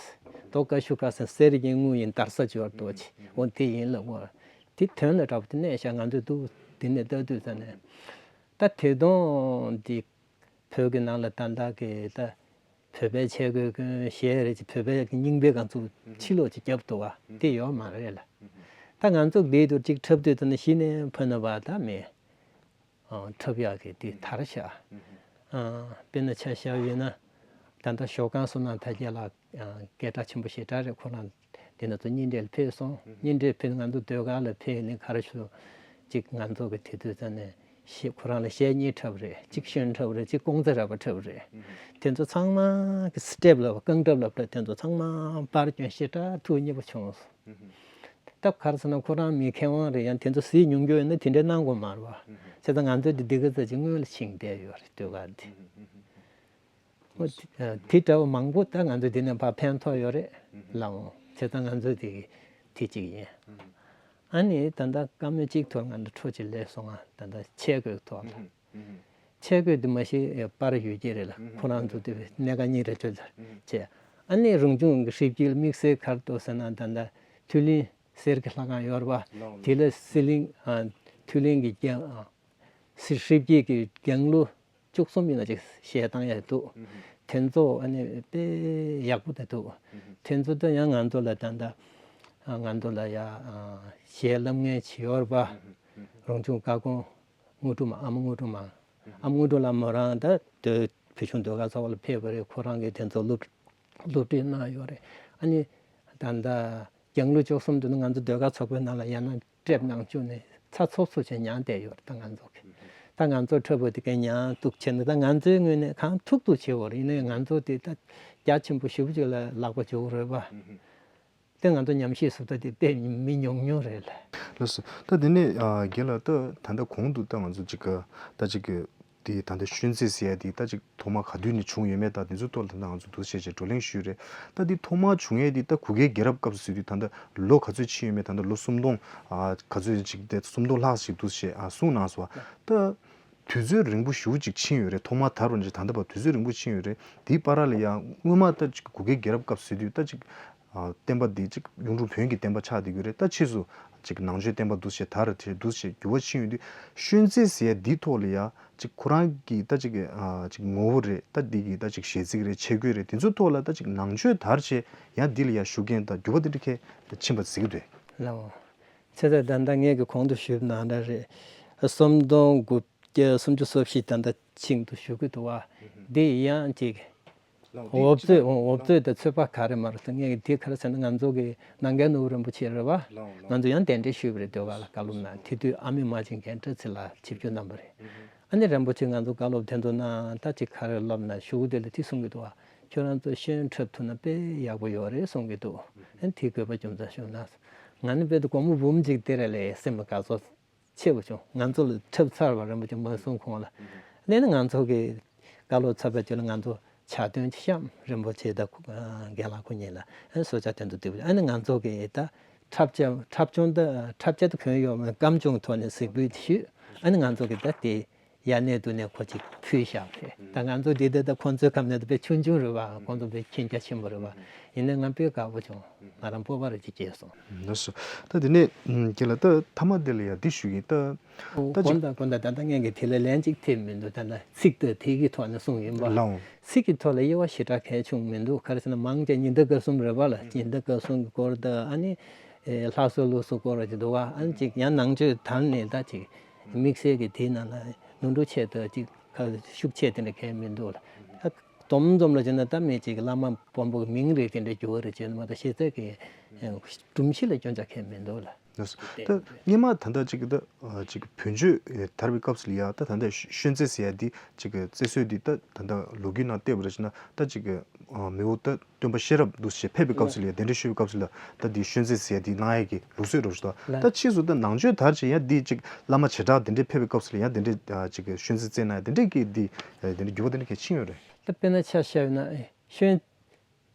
རྡོ་ཀ་ཤུ་ཀ་ཟེར་གསེར་ཡིན་དངུལ་ཡིན་དར་ས་འབྱོར་འདུག་ཅེས་འོ་དེ་ཡིན་ལབ་འོ། དེ་དོན་ལ་གྲགས་པ་དེ་གནས་ཤག་ང་ཚོས་འདུག་དེ་ནས་ལྟ་དུས་ཙམ་ནས། ད་དེ་དོན་འདི་བོད་ཀྱི་ནང་ལ་ད་ལྟ་གི་ད་བོད་པའི་ཆས་གོས་གོན་གཞས་རེད་ཅེས་བོད་པའི་རྙིང་པའི་གང་ཚུགས་ཕྱི་ལོགས་ཅིག་བརྒྱབ་འདུག་བ་དེ་ཡོད་མ་རེད་ལ། ད་ང་ཚོ་འདི་དུ་ཅིག་འཁྲབ་དུས་ཙམ་ནས་གཞི་ནས་ཕ་ནུ་བ་ད་མེད། ཨ། འཁྲབ་ཡག་གི་དེ་དར་ཤག་ཨ། དཔེར་ན་ཆ་བཞག་ཡོད་ན། ད་ལྟ་ཞོགས་ཀང་བསོད་ནམས་དར་རྒྱས་ལགས། ཨ། སྐད་གྲགས་ཆེན་པོ་ཞེ་དྲག་རེད། ཁོ་རང་དེ་ནང་ཚོ་གཉེན་འཕྲད་ལ་ཕེབས་སོང་། གཉེན་འཕྲད་ཕེབས་ང་ཚོ་ཟློས་གར་ལ་ཕེབས་ནས་ག་རེ་ཞུ། གཅིག་ང་ཚོ་གི་དེ་དུས་ཙམ་ནས་གཞས་ཁོ་རང་ལ་གཞས་གཉིས་འཁྲབ་རེད། གཅིག་ཤོན་འཁྲབ་རེད། གཅིག་ཀོང་ཙེ་རལ་པ་འཁྲབ་རེད། དེ་ཚོ་ཚང་མ་གི་སི་ཊེབ་ལབ་རྐང་འཁྲབ་ལབ་དེ་ཚོ་ཚང་མ་པར་སྐྱོན་ཞེ་དྲག་ཐུགས་མཉེས་པོ་བྱུང་སོང་། སྟབས་ག་རེ་ཟེར་ན་ཁོ་རང་མི་མཁས་དབང་རེད། ཡང་དེ་ཚོ་གཟིགས་མྱོང་རྒྱུ་ཡོད་ན་དེ་འདྲའི་གནང་དགོས་མ་རེད་བ། བྱས་ཙང་ང་ཚོས་འདི་འདི་ག་ཙམ་ཅིག་སྔོན་ལ་ཕྱིན་བསྡད་ཡོད་རེད་ཟློས་གར་འདི། འོ་དེ་འདྲ་བ་མང་པོ་ད་ང་ཚོས་འདི་ནས་ཕར་ཕན་ཐོགས་ཡོད་རེད་ལགས་འོང་། བྱས་ཙང་ང་ཚོས་དེ་དེ་གཅིག་ཡིན། ཨ་ནི་ད་ལྟ་བཀའ་མོལ་གཅིག་ཐོག་ང་ཚོ་འཕྲོ་གཅིག་སླེབས་སོང་ང་ད་ལྟ་ཆས་གོས་ཐོག་ལ། ཆས་གོས་འདི་མ་གཞི་པར་ཡོད་ཀྱི་རེད་ལ། ཁོ་རང་ཚོ་དེ་གནད་འགག་གཉིས་རེ་བཅོལ་ལ་བྱས། ཨ་ནི་རང་བྱུང་གི་ཧྲིབ་ཀྱི་དམིགས་བསལ་ག་རེ་འདུག་ཟེར་ན་ད་ལྟ་མཐོ་གླིང་གསེར་གྱི་ལྷ་ཁང་ཡོད་རེད་པ། དེ་ལ་གསེར་གླིང་། ཨ། མཐོ་གླིང་གི་རྒྱང་། ཨ། གསེར་ཧྲིབ་ཀྱི་གི་རྒྱང་ལོ་བཅུ་གསུམ་ཡིན་ན་ཅིག་གཞས་བཏང་ཡ་འདུག་དེ་ཚོ་ཨ་ནི་དཔེ་ཡག་པོ་དེ་འདུག་དེ་ཚོ་ད་ཡང་ང་ཚོ་ལ་ད་ལྟ་ང་ཚོ་ལ་ཡ་གཞས་བསླབ་མཁན་ཅིག་ཡོད་རེད་པ། རང་བྱུང་བཀའ་དགོངས། དངོས་གྲུབ་མ། ཨ་མ་དངོས་གྲུབ་མ། ཨ་མ་དངོས་གྲུབ་ལགས་མོ་རང་ད་ཟློས། བོད་གཞུང་ཟློས་གར་ཚོགས་པ་ལ་ཕེབས་པ་རེད། ཁོ་རང་གིས་དེ་ཚོ་སློབ་སློབ་ཁྲིད་གནང་ཡོད་རེད། ཨ་ནི་ད་ལྟ་རྒྱང་ལོ་བཅུ་གསུམ་དུ་ནི་ང་ཚོ་ཟློས་གར་ཚོགས་པའི་ནང་ལ་ཡང་ན་ སྤྲད་གནང་བཅུག་ནས་ཚ་ཚོགས་ཚོགས་བྱས་མྱངས་བསྡད་ཡོད་རེད། ད་ང་ཚོ་གི་ད་ང་ཚོ་འཁྲབ་པ་དེ་ག་མྱངས་གཏུག་བྱས་ནས་ད་ང་ཚོའི་ངོས་ནས་གང་ཐུབ་ཐུབ་བྱེད་དགོས་རེད། ཡིན་ནའི་ང་ཚོ་དེ་ད་རྒྱ་ཆེན་པོ་ཞེ་པོ་ཅིག་ལ་ལག་པ་འཇོག་གི་རེད་པ། དེ་ང་ཚོ་ཉམས་ཞིབ་སུ་ད་དེ་དཔེ་མི་ཉུང་ཉུང་རེད་ལ། ལགས་སོ། ད་དེ་ནས་ཨ་རྒན་ལགས། ད་ད་ལྟ་གོང་དུ་ད་ང་ཚོ་ཅིག་ད་ཅིག་དེ་ད་ལྟ་ཤོན་རྩེད་ཟེར་ཡ་དེ་ད་ཅིག་ཐོག་མ་ག་དུས་ནས་བྱུང་ཡོད་མེད་ད་དེ་ཚོ་ཐོག་ལ་ད་ལྟ་ང་ཚོ་འདུག་བྱས་བྱས་བགྲོ་གླེང་ཞུས་རེད། ད་དེ་ཐོག་མ་བྱུང་ཡས་དེ་ད་གུ་གེ་རྒྱལ་རབས་སྐབས་སུ་ཟེར་དུས་ད་ལྟ་ལོ་ག་ཚོད་ཕྱིན་ཡོད་མེད། ད་ལྟ་ལོ་སུམ་སྟོང་ཨ་ག་ཚོད་ཅིག་དེ་སུམ་སྟོང་ལྷག་ཅིག་འདུག་བྱས་ཨ་གསུངས་གནང་སོང་བ། ད་དུས་ཚོད་རིང་པོ་ཞེ་པོ་ཅིག་ཕྱིན་ཡོད་རེད། ཐོག་མ་དར་བ་ནས་ད་ལྟ་བར་དུས་ཚོད་རིང་པོ་ཕྱིན་ཡོད་རེད། དེའི་བར་ལ་ཡང་སྔོན་མ་ད་ཅིག་གུ་གེ་རྒྱལ་རབས་སྐབས་ཟེར་དུས་ད་ཅིག་ཨ་བསྟན་པ་འདི་ཅིག་གཡུང་དྲུང་བོན་གྱི་བསྟན་པ་ཆགས་བསྡད་ཀྱི་རེད། ད་ཕྱིས་སུ་ཅིག་ནང་ཆོས་བསྟན་པ་འདུག་བྱས་དར་དེ་འདུག་བྱས་འགྱུར་བ་ཕྱིན་ཡོད་དུས་ཤོན་རྩེད་ཟེར་ཡ་འདིའི་ཐོག་ལ་ཡ་ཅིག་ཁོ་རང་གི་ད་ཅིག་གི་ཨ་ཅིག་ངོ་བོ་རེད། ད་འདི་གི་ད་ཅིག་གཞས་ཚིག་རེད། ཆས་གོས་རེད། དེ་ཚོའི་ཐོག་ལ་ད་ཅིག་ནང་ཆོས་དར་བྱས་ཡ་འདི་ལ་ཡ་ཤུགས་རྐྱེན་ད་འགྱུར་བ་དེ་འདྲ་གས་ཕྱིན་པ་གཟིགས་ཀྱི་འདུག་ལགས། ཚེ་ད་ད་ལྟ་ངས་ཀྱི་གོང་དུ་ཞུས་ནང་འདྲ་རེད། སུམ་སྟོང་དགུ་བརྒྱ་སུམ་ཅུ་སོ་བཞི་ད་ལྟ་ཆིང་དུ་བཞུགས་ཀྱི་འདུག་བ། འདི་ཡང་ཅིག་འོབ་ཚོད་འོབ་ཚོད་དང་ཚོད་དཔག་ག་རེ་མ་རེད་ཟེར། ངས་འདི་ག་རེ་ཟེར་ན་ང་ཚོ་གི་ནང་རྒྱལ་ནོར་བུ་རིན་པོ་ཆེ་རེད་བ། ང་ཚོ་ཡང་གདན་འདྲེན་ཞུས་པ་རེད། ཟློས་གར་ལ་བཀའ་སློབ་གནང་། དེ་དུས་ཨ་མེས་རྨ་ཆེན་རྒན་བཀྲ་ཚེ་ལགས་ཆིབས་བསྒྱུར་གནང་པ་རེད། ཨ་ནི་རིན་པོ་ཆེ་ང་ཚོ་བཀའ་སློབ་དེ་ཚོ་གནང་། ད་ཅིག་ག་རེ་སློབ་ན་ཞུ་དེ་ལ་དེ་གསུང་གི་འདུག་བ། ཁྱོད་རང་ཚོ་ཤོན་འཁྲབ་ཐུབ་ན་དཔེ་ཡག་པོ་ཡོད་རེད་གསུང་གི་འདུག་ཨ་ནི་དེ་དགོས་པ་རྒྱུ་མཚན་ཞུ་ན། ང་ནི་དཔེ་དུ་སྒོར་མོ་འབུམ་གཅིག་སྟེར་ར་ལས་སེམས་ལ་དགའ་ཚོར་ཆེ་བོ་བྱུང་། ང་ཚོ་ལ་འཁྲབ་ཚར་བ་རིན་པོ་ཆེ་མ་གསུང་གོང་ལ། ཨ་ནི་ང་ཚོ་གི་བཀའ་སློབ་ཚར་བའི་རྗེས་ལ་ང་ཚོ་ཕྱག་དོན་གཤམ་རིན་པོ་ཆེ་དང་རྒན་ལགས་ཁོ་གཉིས་ལ་ཨ་ནི་གསོལ་ཇ་དོན་དུ་བསྡུས་པ། ཨ་ནི་ང་ཚོ་གི་ད་འཁྲབ་ཆ་འཁྲབ་ཆུང་ད་འཁྲབ་ཆ་ད་གོན་ཡོད་མ་རེད། སྐམ་ཆུང་ཐོག་ནས་གཟིགས་འབུལ་དེ་ཞུས། ཨ་ནི་ང་ཚོ་གི་ད་དེ་ཡ་གནས་དུ་ནས་ཁོ་ཅིག་ཕུལ་བཞག་རེད། ད་ང་ཚོ་འདི་ད་ད་ཁོང་ཚོའི་སྐབས་ནས་ད་དཔེ་ཆུང་ཆུང་རེད་བ། ཁོང་ཚོ་དཔེ་མཁྱེན་རྒྱ་ཆེན་པོ་རེད་བ། ཡིན་ནའི་ང་དཔེ་དགའ་པོ་བྱུང་། ང་རང་སྤོབས་པ་རེ་ཅིག་སྐྱེས་སོང་། ལགས་སོ། ད་དེ་ནས་རྒན་ལགས་ད་མཐའ་མ་དེ་ལ་ཡ་འདི་ཞུ་གི་ཡིན། ད་ད་ཅིག་དགོངས་དག་དགོངས་དག་ད་ལྟ་ངས་ཀྱི་དེ་ལ་ལན་ཅིག་ཐེབས་མི་འདུག་ད་ལྟ་ཚིག་ད་དེ་གི་ཐོག་ནས་གསུངས་ཡིན་པ། ལགས་འོང་། ཚིག་གི་ཐོག་ལ་དབྱེ་བ་ཞེ་དྲག་གལ་བྱུང་མི་འདུག་ག་རེ་ཟེར་ན་མང་ཆེ་ཉི་ཟླ་སྐར་གསུམ་རེད་པ་ལ། ཉི་ཟླ་སྐར་གསུམ་གྱི་སྐོར་དང་ཨ་ནི་ལྷ་གསོལ་ལུགས་གསུམ་སྐོར་ཅིག་འདུག་བ། ཨ་ནི་ཅིག་ཡང་ནང་ཆོས་དར་ནས་ད་ཅིག་དམིགས་བསལ་གྱི་དེའི་ནང་ལ་ནོར་འཁྲུལ་ཆེ་ད་ཅིག་ཁ་ཤུགས་ཆེ་དེ་འདྲ་གལ་མི་འདུག་ལ། ད་སྡོམ་སྡོམ་ལ་བྱས་ན་ད་མི་ཅིག་བླ་མ་དཔོན་པོ་གི་མིང་རེད་དེ་འདྲ་འགྱུར་བ་རེད་བྱས་ན་མ་གཏོགས་ཤེས་ཚད་ཀྱི་སྒྲོམ་གཞི་ལ་སྐྱོན་ཆ་གལ་མི་འདུག་ལ། ལགས་སོ། ད་སྔོན་མ་ད་ལྟ་ཅིག་ད་ཅིག་བོན་ཆོས་དར་བའི་སྐབས་སུ་ལ་ཡ་ད་ད་ལྟ་ཤོན་རྩེད་ཟེར་ཡ་འདི་ཅིག་རྩེད་སྲོལ་འདི་ད་ད་ལྟ་ལོ་རྒྱུས་ནང་བལྟས་པ་རེད་བྱས་ན་ད་ཅིག་མི་བོ་ད་སྟོན་པ་གཤེན་རབ་འདུག་སེ་ཕེབས་པའི་སྐབས་སུ་ལ་ཡ་གདན་འདྲེན་ཞུ་བའི་སྐབས་སུ་ལ་ད་འདི་ཤོན་རྩེད་ཟེར་ཡ་འདི་གནང་ཡ་གི་ལུགས་སྲོལ་འདྲ་བོ་ཞིག་འདུག་ད་ཕྱིས་སུ་ད་ནང་ཆོས་དར་བྱས་ཡ་འདི་ཅིག་བླ་མ་བྱེ་བྲག་གདན་འདྲེན་ཕེབས་པའི་སྐབས་སུ་ལ་ཡ་གདན་འདྲེན་ཅིག་ཤོན་རྩེད་རྩེད་གནང་ཡ་དེ་འདྲས་ཀྱི་འདི་གདན་འདྲེན་འགྱུར་བ་དེ་འདྲ་གལ་ཕྱིན་ཡོད་རེད། ད་དཔེར་ན་ཆ་བཞག་ན་ཤོན་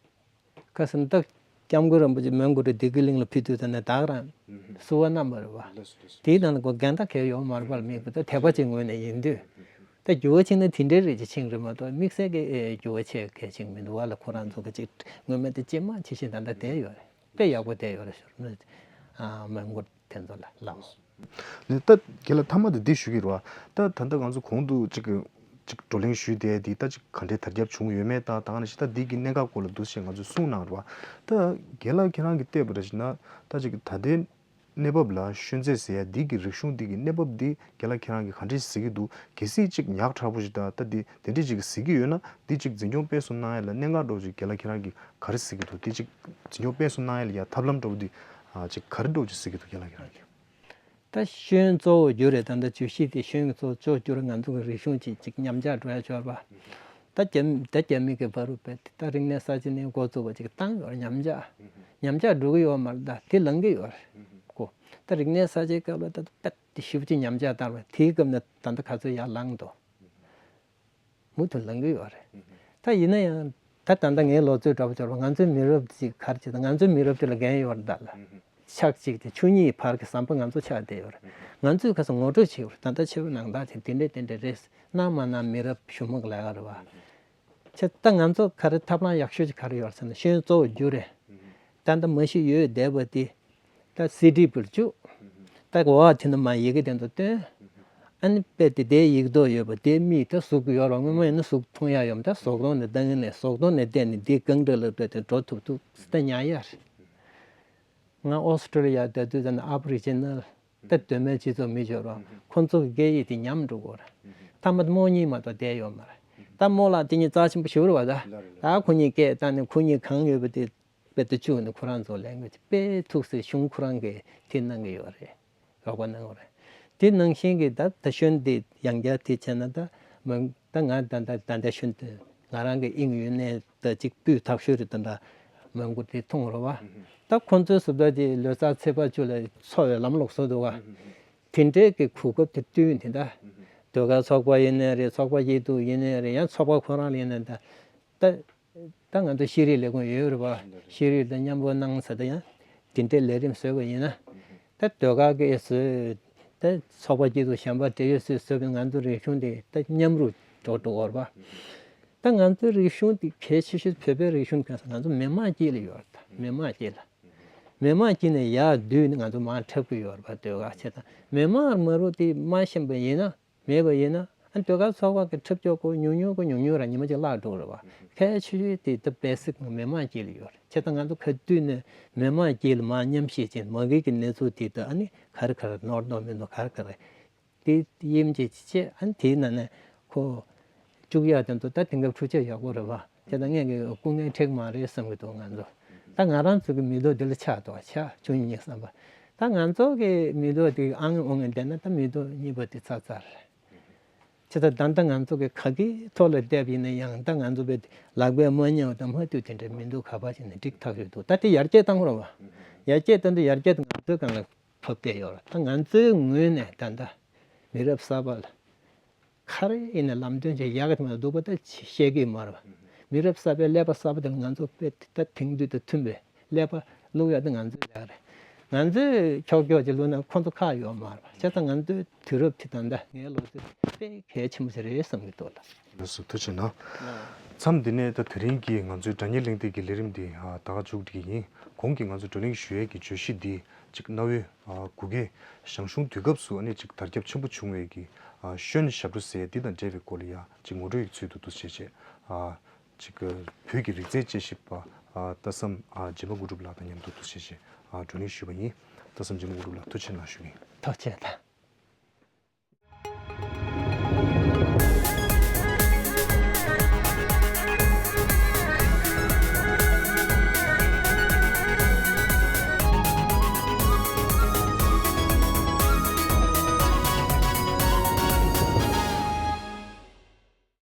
ཁ་སང་ད་སྐྱབས་མགོན་རིན་པོ་ཆེ་མོན་གྷོ་རུ་བདེ་སྐྱིད་གླིང་ལ་ཕེབས་དུས་ད་ནས་བདག་རང་བསུ་བ་གནང་བ་རེད་བ། དེའི་ནང་ལ་ཁོ་འགལ་ཟླ་གང་ཡང་ཡོད་མ་རེད་པ། མི་ཁོ་ད་དད་པ་ཅིག་ངོས་ནས་ཡིན་དུས། ད་འགྱུར་བ་ཕྱིན་ན་དེ་འདྲའི་རེ་ཅིག་ཕྱིན་རེད་མ་གཏོགས་དམིགས་བསལ་གྱི་ཨེ་འགྱུར་བ་ཆེ་གལ་ཕྱིན་མི་འདུག་བ་ལ། ཁོ་རང་ཚོ་གི་ཅིག་ངོ་མ་དེ་ཇེ་མང་ཇེ་ཞན་ད་ལྟ་བསྡད་ཡོད་རེད། དཔེ་ཡག་པོ་བསྡད་ཡོད་རེད་ཞུ་རེད། ཨ་མོན་གྷོ་དེ་ཚོ་ལ་ལགས། ནས་ད་རྒན་ལགས་མཐའ་མ་དེ་འདི་ཞུ་གི་རེད་བ། ད་ད་ལྟ་ང་ཚོ་གོང་དུ་ཅིག་ཅིག་བགྲོ་གླེང་ཞུས་བསྡད་དེ་ད་ཅིག་ག་འདྲའི་དར་ཁྱབ་བྱུང་ཡོད་མེད་དང་ད་ག་ནང་བཞིན་ད་འདི་གི་གནད་འགག་སྐོར་ལ་འདུག་སེ་ང་ཚོས་གསུངས་གནང་རེད་བ། ད་རྒན་ལགས་ཁྱེད་རང་གིས་བལྟས་པ་རེད་བཞིན་ན་ད་ཅིག་ད་ལྟའི་གནས་བབ་ལ་ཤོན་རྩེད་ཟེར་ཡ་འདི་གི་རིག་གཞུང་འདི་གི་གནས་བབ་འདི་རྒན་ལགས་ཁྱེད་རང་གིས་ག་འདྲས་གཟིགས་ཀྱི་འདུག་གལ་སྲིད་ཅིག་ཉག་ཕྲ་པོ་ཞིག་དང་ད་འདི་དེ་འདྲས་ཅིག་གཟིགས་ཀྱི་ཡོད་ན་འདི་ཅིག་འཛིན་སྐྱོང་སྤེལ་གསུམ་གནང་ཡ་ལ་གནད་འགག་འདྲ་བོ་ཅིག་རྒན་ལགས་ཁྱེད་རང་གིས་ག་རེ་གཟིགས་ཀྱི་འདུག་འདི་ཅིག་འཛིན་སྐྱོང་སྤེལ་གསུམ་གནང་ཡ་ལ་ཡ་ཐབས་ལམ་འདྲ་བོ་འདི་ཨ་ཅིག་ག་རེ་འདྲ་བོ་ཅིག་གཟིགས་ཀྱི་འདུག་རྒན་ལགས་ཁྱེད་རང་གིས། ད་ཤོན་གཙོ་བོ་བསྒྱུར་རེད། ད་ལྟ་བརྗོད་གཞི་དེ་ཤོན་གཙོ་གཙོ་བོ་བསྒྱུར་རེད། ང་ཚོ་གི་རིག་གཞུང་ཅིག་ཅིག་ཉམས་ཆག་འགྲོ་ཡ་ཅིག་ཡོད་རེད་པ། ད་རྒྱ་ད་རྒྱ་མི་གི་བར་དུ་བས་ད་རིག་གནས་གསར་བརྗེ་ནས་འགོ་བཙུགས་པ་ཅིག་བཏང་ཡོད་རེད། ཉམས་ཆག་ཉམས་ཆག་འགྲོ་གི་ཡོད་མ་རེད། ད་དེ་ལངས་གི་ཡོད་རེད་ཀོ། ད་རིག་གནས་གསར་བརྗེའི་སྐབས་ལ་ད་དཔེ་དེ་ཞེ་པོ་ཅིག་ཉམས་ཆག་བཏང་བ་དེའི་སྐབས་ནས་ད་ལྟ་ག་ཚོད་ཡར་ལངས་འདུག་མུ་མཐུད་ལངས་ཀྱི་ཡོད་རེད། ད་ཡིན་ན་ཡང་ད་ད་ལྟ་ངའི་ལོ་ཚོད་འདྲ་པོ་འབྱོར་བ་ང་ཚོའི་མི་རབས་ཅིག་ག་རེ་བྱེད་དང་ང་ཚོའི་མི་རབས་དེ་ལ་འགན་ཡོད་རེད་ད་ལ། ཆགས་ཅིག་དེ་ཆོས་ཉིད་བར་གྱི་ཟམ་པ་ང་ཚོ་ཆགས་བསྡད་ཡོད་རེད། ང་ཚོས་ཁ་སང་ངོ་སྤྲོད་བྱེད་དགོས་རེད། ད་ལྟ་ཆེ་བོ་ནང་ལྟར་དེ་དེ་འདྲས་དེ་འདྲས་རེད། གནང་མ་གནང་མི་རབས་གཞུག་མ་གི་ལས་ཀ་རེད་བ། ཆེ་ད་ང་ཚོ་ག་རེ་ཐབས་ལམ་ཡག་ཤོས་ཅིག་ག་རེ་ཡོད་རེད་ཟེར་ན་ཤོན་གཙོ་བོ་བསྒྱུར་རེད། ད་ལྟ་མ་གཞི་ཡོད་བསྡད་པ་དེ། ད་སི་ཌི་པར་བཅུག་ད་འོག་དེ་ནས་མར་ཡི་གེ་དེ་ཚོ་བཏོན། ཨ་ནི་དཔེ་དེ་དེའི་ཡིག་ཐོག་ཡོད་པ་དེ་མིག་ད་གཟུགས་ཀྱི་ཡོད་རེད། སྔོན་མ་ཡིན་ན་གཟུགས་མཐོང་ཡ་ཡོད་མ། ད་ཟོག་རོང་ནས་ལྟ་ངན་ནས་ཟོག་རོང་ནས་བལྟས་ནས་དེ་གང་འདྲ་ལབ་དཔེ་དེ་འགྲོ་ཐུབ་ཐུབ་ད་ཉར་ཡ་རེད། ང་ཨོ་སི་ཀྲོ་ལི་ཡ་ད་དུས་ད་ནི་ཨབ་རི་ཇི་ནལ་ད་གདོད་མའི་སྤྱི་ཚོགས་མི་ཡོད་རེད། ཁོང་ཚོ་གི་སྐད་ཡིག་དེ་ཉམས་འགྲོ་གི་རེད། ཐ་མ་དམོ་གཉིས་མ་གཏོགས་བསྡད་ཡོད་མ་རེད། ད་རྨོ་ལགས་དེ་གཉིས་རྩ་ཆེན་པོ་ཞེ་པོ་རེད་བ། ད་ད་ཁོ་གཉིས་སྐད་བཏང་ནས་ཁོ་གཉིས་གང་ཡོད་པ་དེ། དཔེ་དེ་བཅུག་ནས་ཁོ་རང་ཚོ་ལས་འགུལ་དེ་དཔེ་ཐུགས་སྲས་གཞུང་ཁོ་རང་གིས་དེ་གནང་གི་ཡོད་རེད། རོགས་པ་གནང་བ་རེད། དེ་ནང་བཞིན་གྱི་ད་ད་ཤོན་དེ་ཡང་བསྐྱར་དེ་བྱས་ན་ད་མང་ད་ང་ད་ད་ད་ད་ཤོན་དེ་ང་རང་གི་དབྱིངས་ཡོད་ནས་ད་ཅིག་སྤུས་དག་ཤོས་རེད། ད་ད་མང་པོ་དེ་མཐོང་རོགས་པ། ད་ཁོང་ཚོའི་སུ་ད་དེ་ལོ་གསར་ཚེས་པ་བཅུ་ལ་འཚོ་བའི་ལམ་ལོག་སོ་འདུག་ག་དེ་འདྲའི་གི་གོ་སྐབས་དེ་བསྟུན་དེ་འདྲ། ཟློས་གར་ཚོགས་པ་ཡིན་ནའི་རེད། ཚོགས་པ་སྐྱིད་སྡུག་ཡིན་ནའི་རེད། ཡང་ཚོགས་པ་ཁོ་རང་ལ་ཡིན་ནའི་ད་ད་ད་ང་ཚོ་ཤེས་རིག་ལས་ཁུངས་ཡོད་རེད་པ། ཤེས་རིག་དང་མཉམ་པོ་གནང་ཟེར་ད་ཡང་དེ་འདྲའི་ལས་རིམ་བཟོས་པ་ཡིན་ན། ད་ཟློས་གར་གི་བཟོས་ད་ཚོགས་པ་སྐྱིད་སྡུག་གཞན་པ་འབྲེལ་ཡོད་ཚོས་བཟོས་པའི་ང་ཚོ་རིག་གཞུང་དེ་ད་མཉམ་རུབ་འགྲོ་འགྲོ་བར་པ། ད་ང་ཚོའི་རིག་གཞུང་དེ་གལ་ཆེ་ཤོས་བོད་པའི་རིག་གཞུང་གང་ཟེར་ང་ཚོ་མི་དམངས་དཀྱིལ་ལ་ཡོད་རེད། ད་མི་དམངས་དཀྱིལ་ལ། མི་དམངས་དཀྱིལ་ནས་ཡར་བསྡུས་ནས་ང་ཚོ་མར་འཁྲབ་ཀྱི་ཡོད་རེད་པ། ཟློས་གར་བྱེད་སྟངས་མི་དམངས་མ་རུ་དེ་མ་ཤེས་པ་ཡིན་ན་མེད་པ་ཡིན་ན་ཨ་ཟློས་གར་ཚོགས་པ་གི་འཁྲབ་སྐྱོར་གོ་ཉུང་ཉུང་གོ་ཉུང་ཉུང་ར་ཉི་མ་གཅིག་བརླག་འགྲོ་རེད་པ། གལ་ཆེ་ཤོས་དེ་ད་བེ་སིག་མི་དམངས་དཀྱིལ་ལ་ཡོད་རེད། བྱས་ཙང་ང་ཚོ་ག་དུས་ནས་མི་དམངས་དཀྱིལ་ལ་མར་མཉམ་ཞིབ་བྱས་མ་གི་གི་གནས་ཚུལ་དེ་ད་ཨ་ནི་ག་རེ་ག་རེ་ནོར་འདུག་མི་འདུག་ག་རེ་ག་རེ། དེ་དབྱིན་ཇི་ཅི་ཨ་ནི་དེའི་ནང་ནས་ཁོ་བཅུག་ཡག་དེ་ཚོ་ད་དེང་སྐབས་འཕྲུལ་ཆས་ཡག་པོ་རེད་པ། དེ་ད་ངས་ཀྱི་སྐུ་ངལ་འཕྲད་ཀྱི་མ་རེད་བསམ་གྱི་འདུག་ང་ཚོ། ད་ང་རང་ཚོ་གི་མི་ཐོག་འདི་ལ་ཆགས་འདུག་ཆགས་བཅུ་གཉིས་བསམ་པ། ད་ང་ཚོ་གི་མི་ཐོག་དེ་ཨང་ཨོང་བསྡད་ན་ད་མི་ཐོག་གཉིས་པ་དེ་ཚར་ཚར་རེད། ཅི་ད་ད་ལྟ་ང་ཚོ་གི་ག་གི་ཐོག་ལ་བསྡད་པ་ཡིན་ན་ཡང་ད་ང་ཚོ་བས་ལག་པས་མ་ཉལ་བ་དང་མ་བཏུད་དེ་འདྲའི་མི་འདུག་ག་པར་ཕྱིན་ནས་འགྲིག་ཐག་ཆོད་འདུག་ད་དེ་ཡར་རྒྱས་བཏང་རོགས་པ། ཡར་རྒྱས་བཏང་དུས་ཡར་རྒྱས་དེ་ང་ཚོའི་སྒང་ལ་བབས་བསྡད་ཡོད་རེད། ད་ང་ཚོའི་ངོས་ནས་ད་ལྟ་མི་རབས་གསར་པ་ལ་ག་རེ་ཡིན་ན་ལམ་སྟོན་བྱེད་ཡག་གི་མ་འདུག་པ་ད་བཤད་ཀྱི་མ་རེད་པ། མི་རབས་གསར་པའི་ཀླད་པ་གསར་པ་དེ་ལ་ང་ཚོ་དཔེ་ད་དེང་དུས་དང་མཐུན་པའི་ཀླད་པ་བླུག་ཡག་དེ་ང་ཚོའི་ལས་ཀ་རེད། ང་ཚོས་ཁྱོག་ཁྱོག་ཅིག་བླུག་ན་ཁོ་ཚོ་ཁག་ཡོད་མ་རེད་པ། བྱས་ཙང་ང་ཚོའི་དུས་རབས་དེ་ད་ལྟ་ངའི་བློ་ཚོད་དཔེ་གལ་ཆེན་པོ་ཞིག་རེད་བསམ་གྱི་འདུག་ལགས། ལགས་སོ་ཐུགས་རྗེ་གནང་། མཚམས་འདི་ནས་ད་དེ་རིང་གི་ང་ཚོའི་སྒྲ་སྙན་གླེང་སྟེགས་ཀྱི་ལས་རིམ་འདི་ད་ག་མཇུག་སྒྲིལ་གྱི་ཡིན། གོང་གི་ང་ཚོ་བགྲོ་གླེང་ཞུ་ཡས་ཀྱི་བརྗོད་གཞི་འདི་གཅིག་གནའ་བོའི་གུ་གེ་ཞང་ཞུང་དུས་སྐབས་སུ་ཨ་ནི་གཅིག་དར་ཁྱབ་ཆེན་པོ་བྱུང་བའི་གི་ཤོན་ཞབས་བྲོ་ཟེར་ཡས་འདི་དང་འབྲེལ་བའི་སྐོར་ལ་ཡ་གཅིག་ངོ་སྤྲོད་ཡི་ཚུལ་དུ་འདུག་བྱས་བྱས། གཅིག་བོད་ཀྱི་རིག་རྩལ་དཔྱད་ཞིབ་པ་རྟ་བསམ་འཇིགས་མེད་དངོས་གྲུབ་ལགས་དང་མཉམ་དུ་འདུག་བྱས་བྱས་བགྲོ་གླེང་ཞུས་པ་ཡིན། རྟ་བསམ་འཇིགས་མེད་དངོས་གྲུབ་ལགས་ཐུགས་རྗེ་གནང་ཞུ་གི་ཡིན། ཐུགས་རྗེ་གནང་།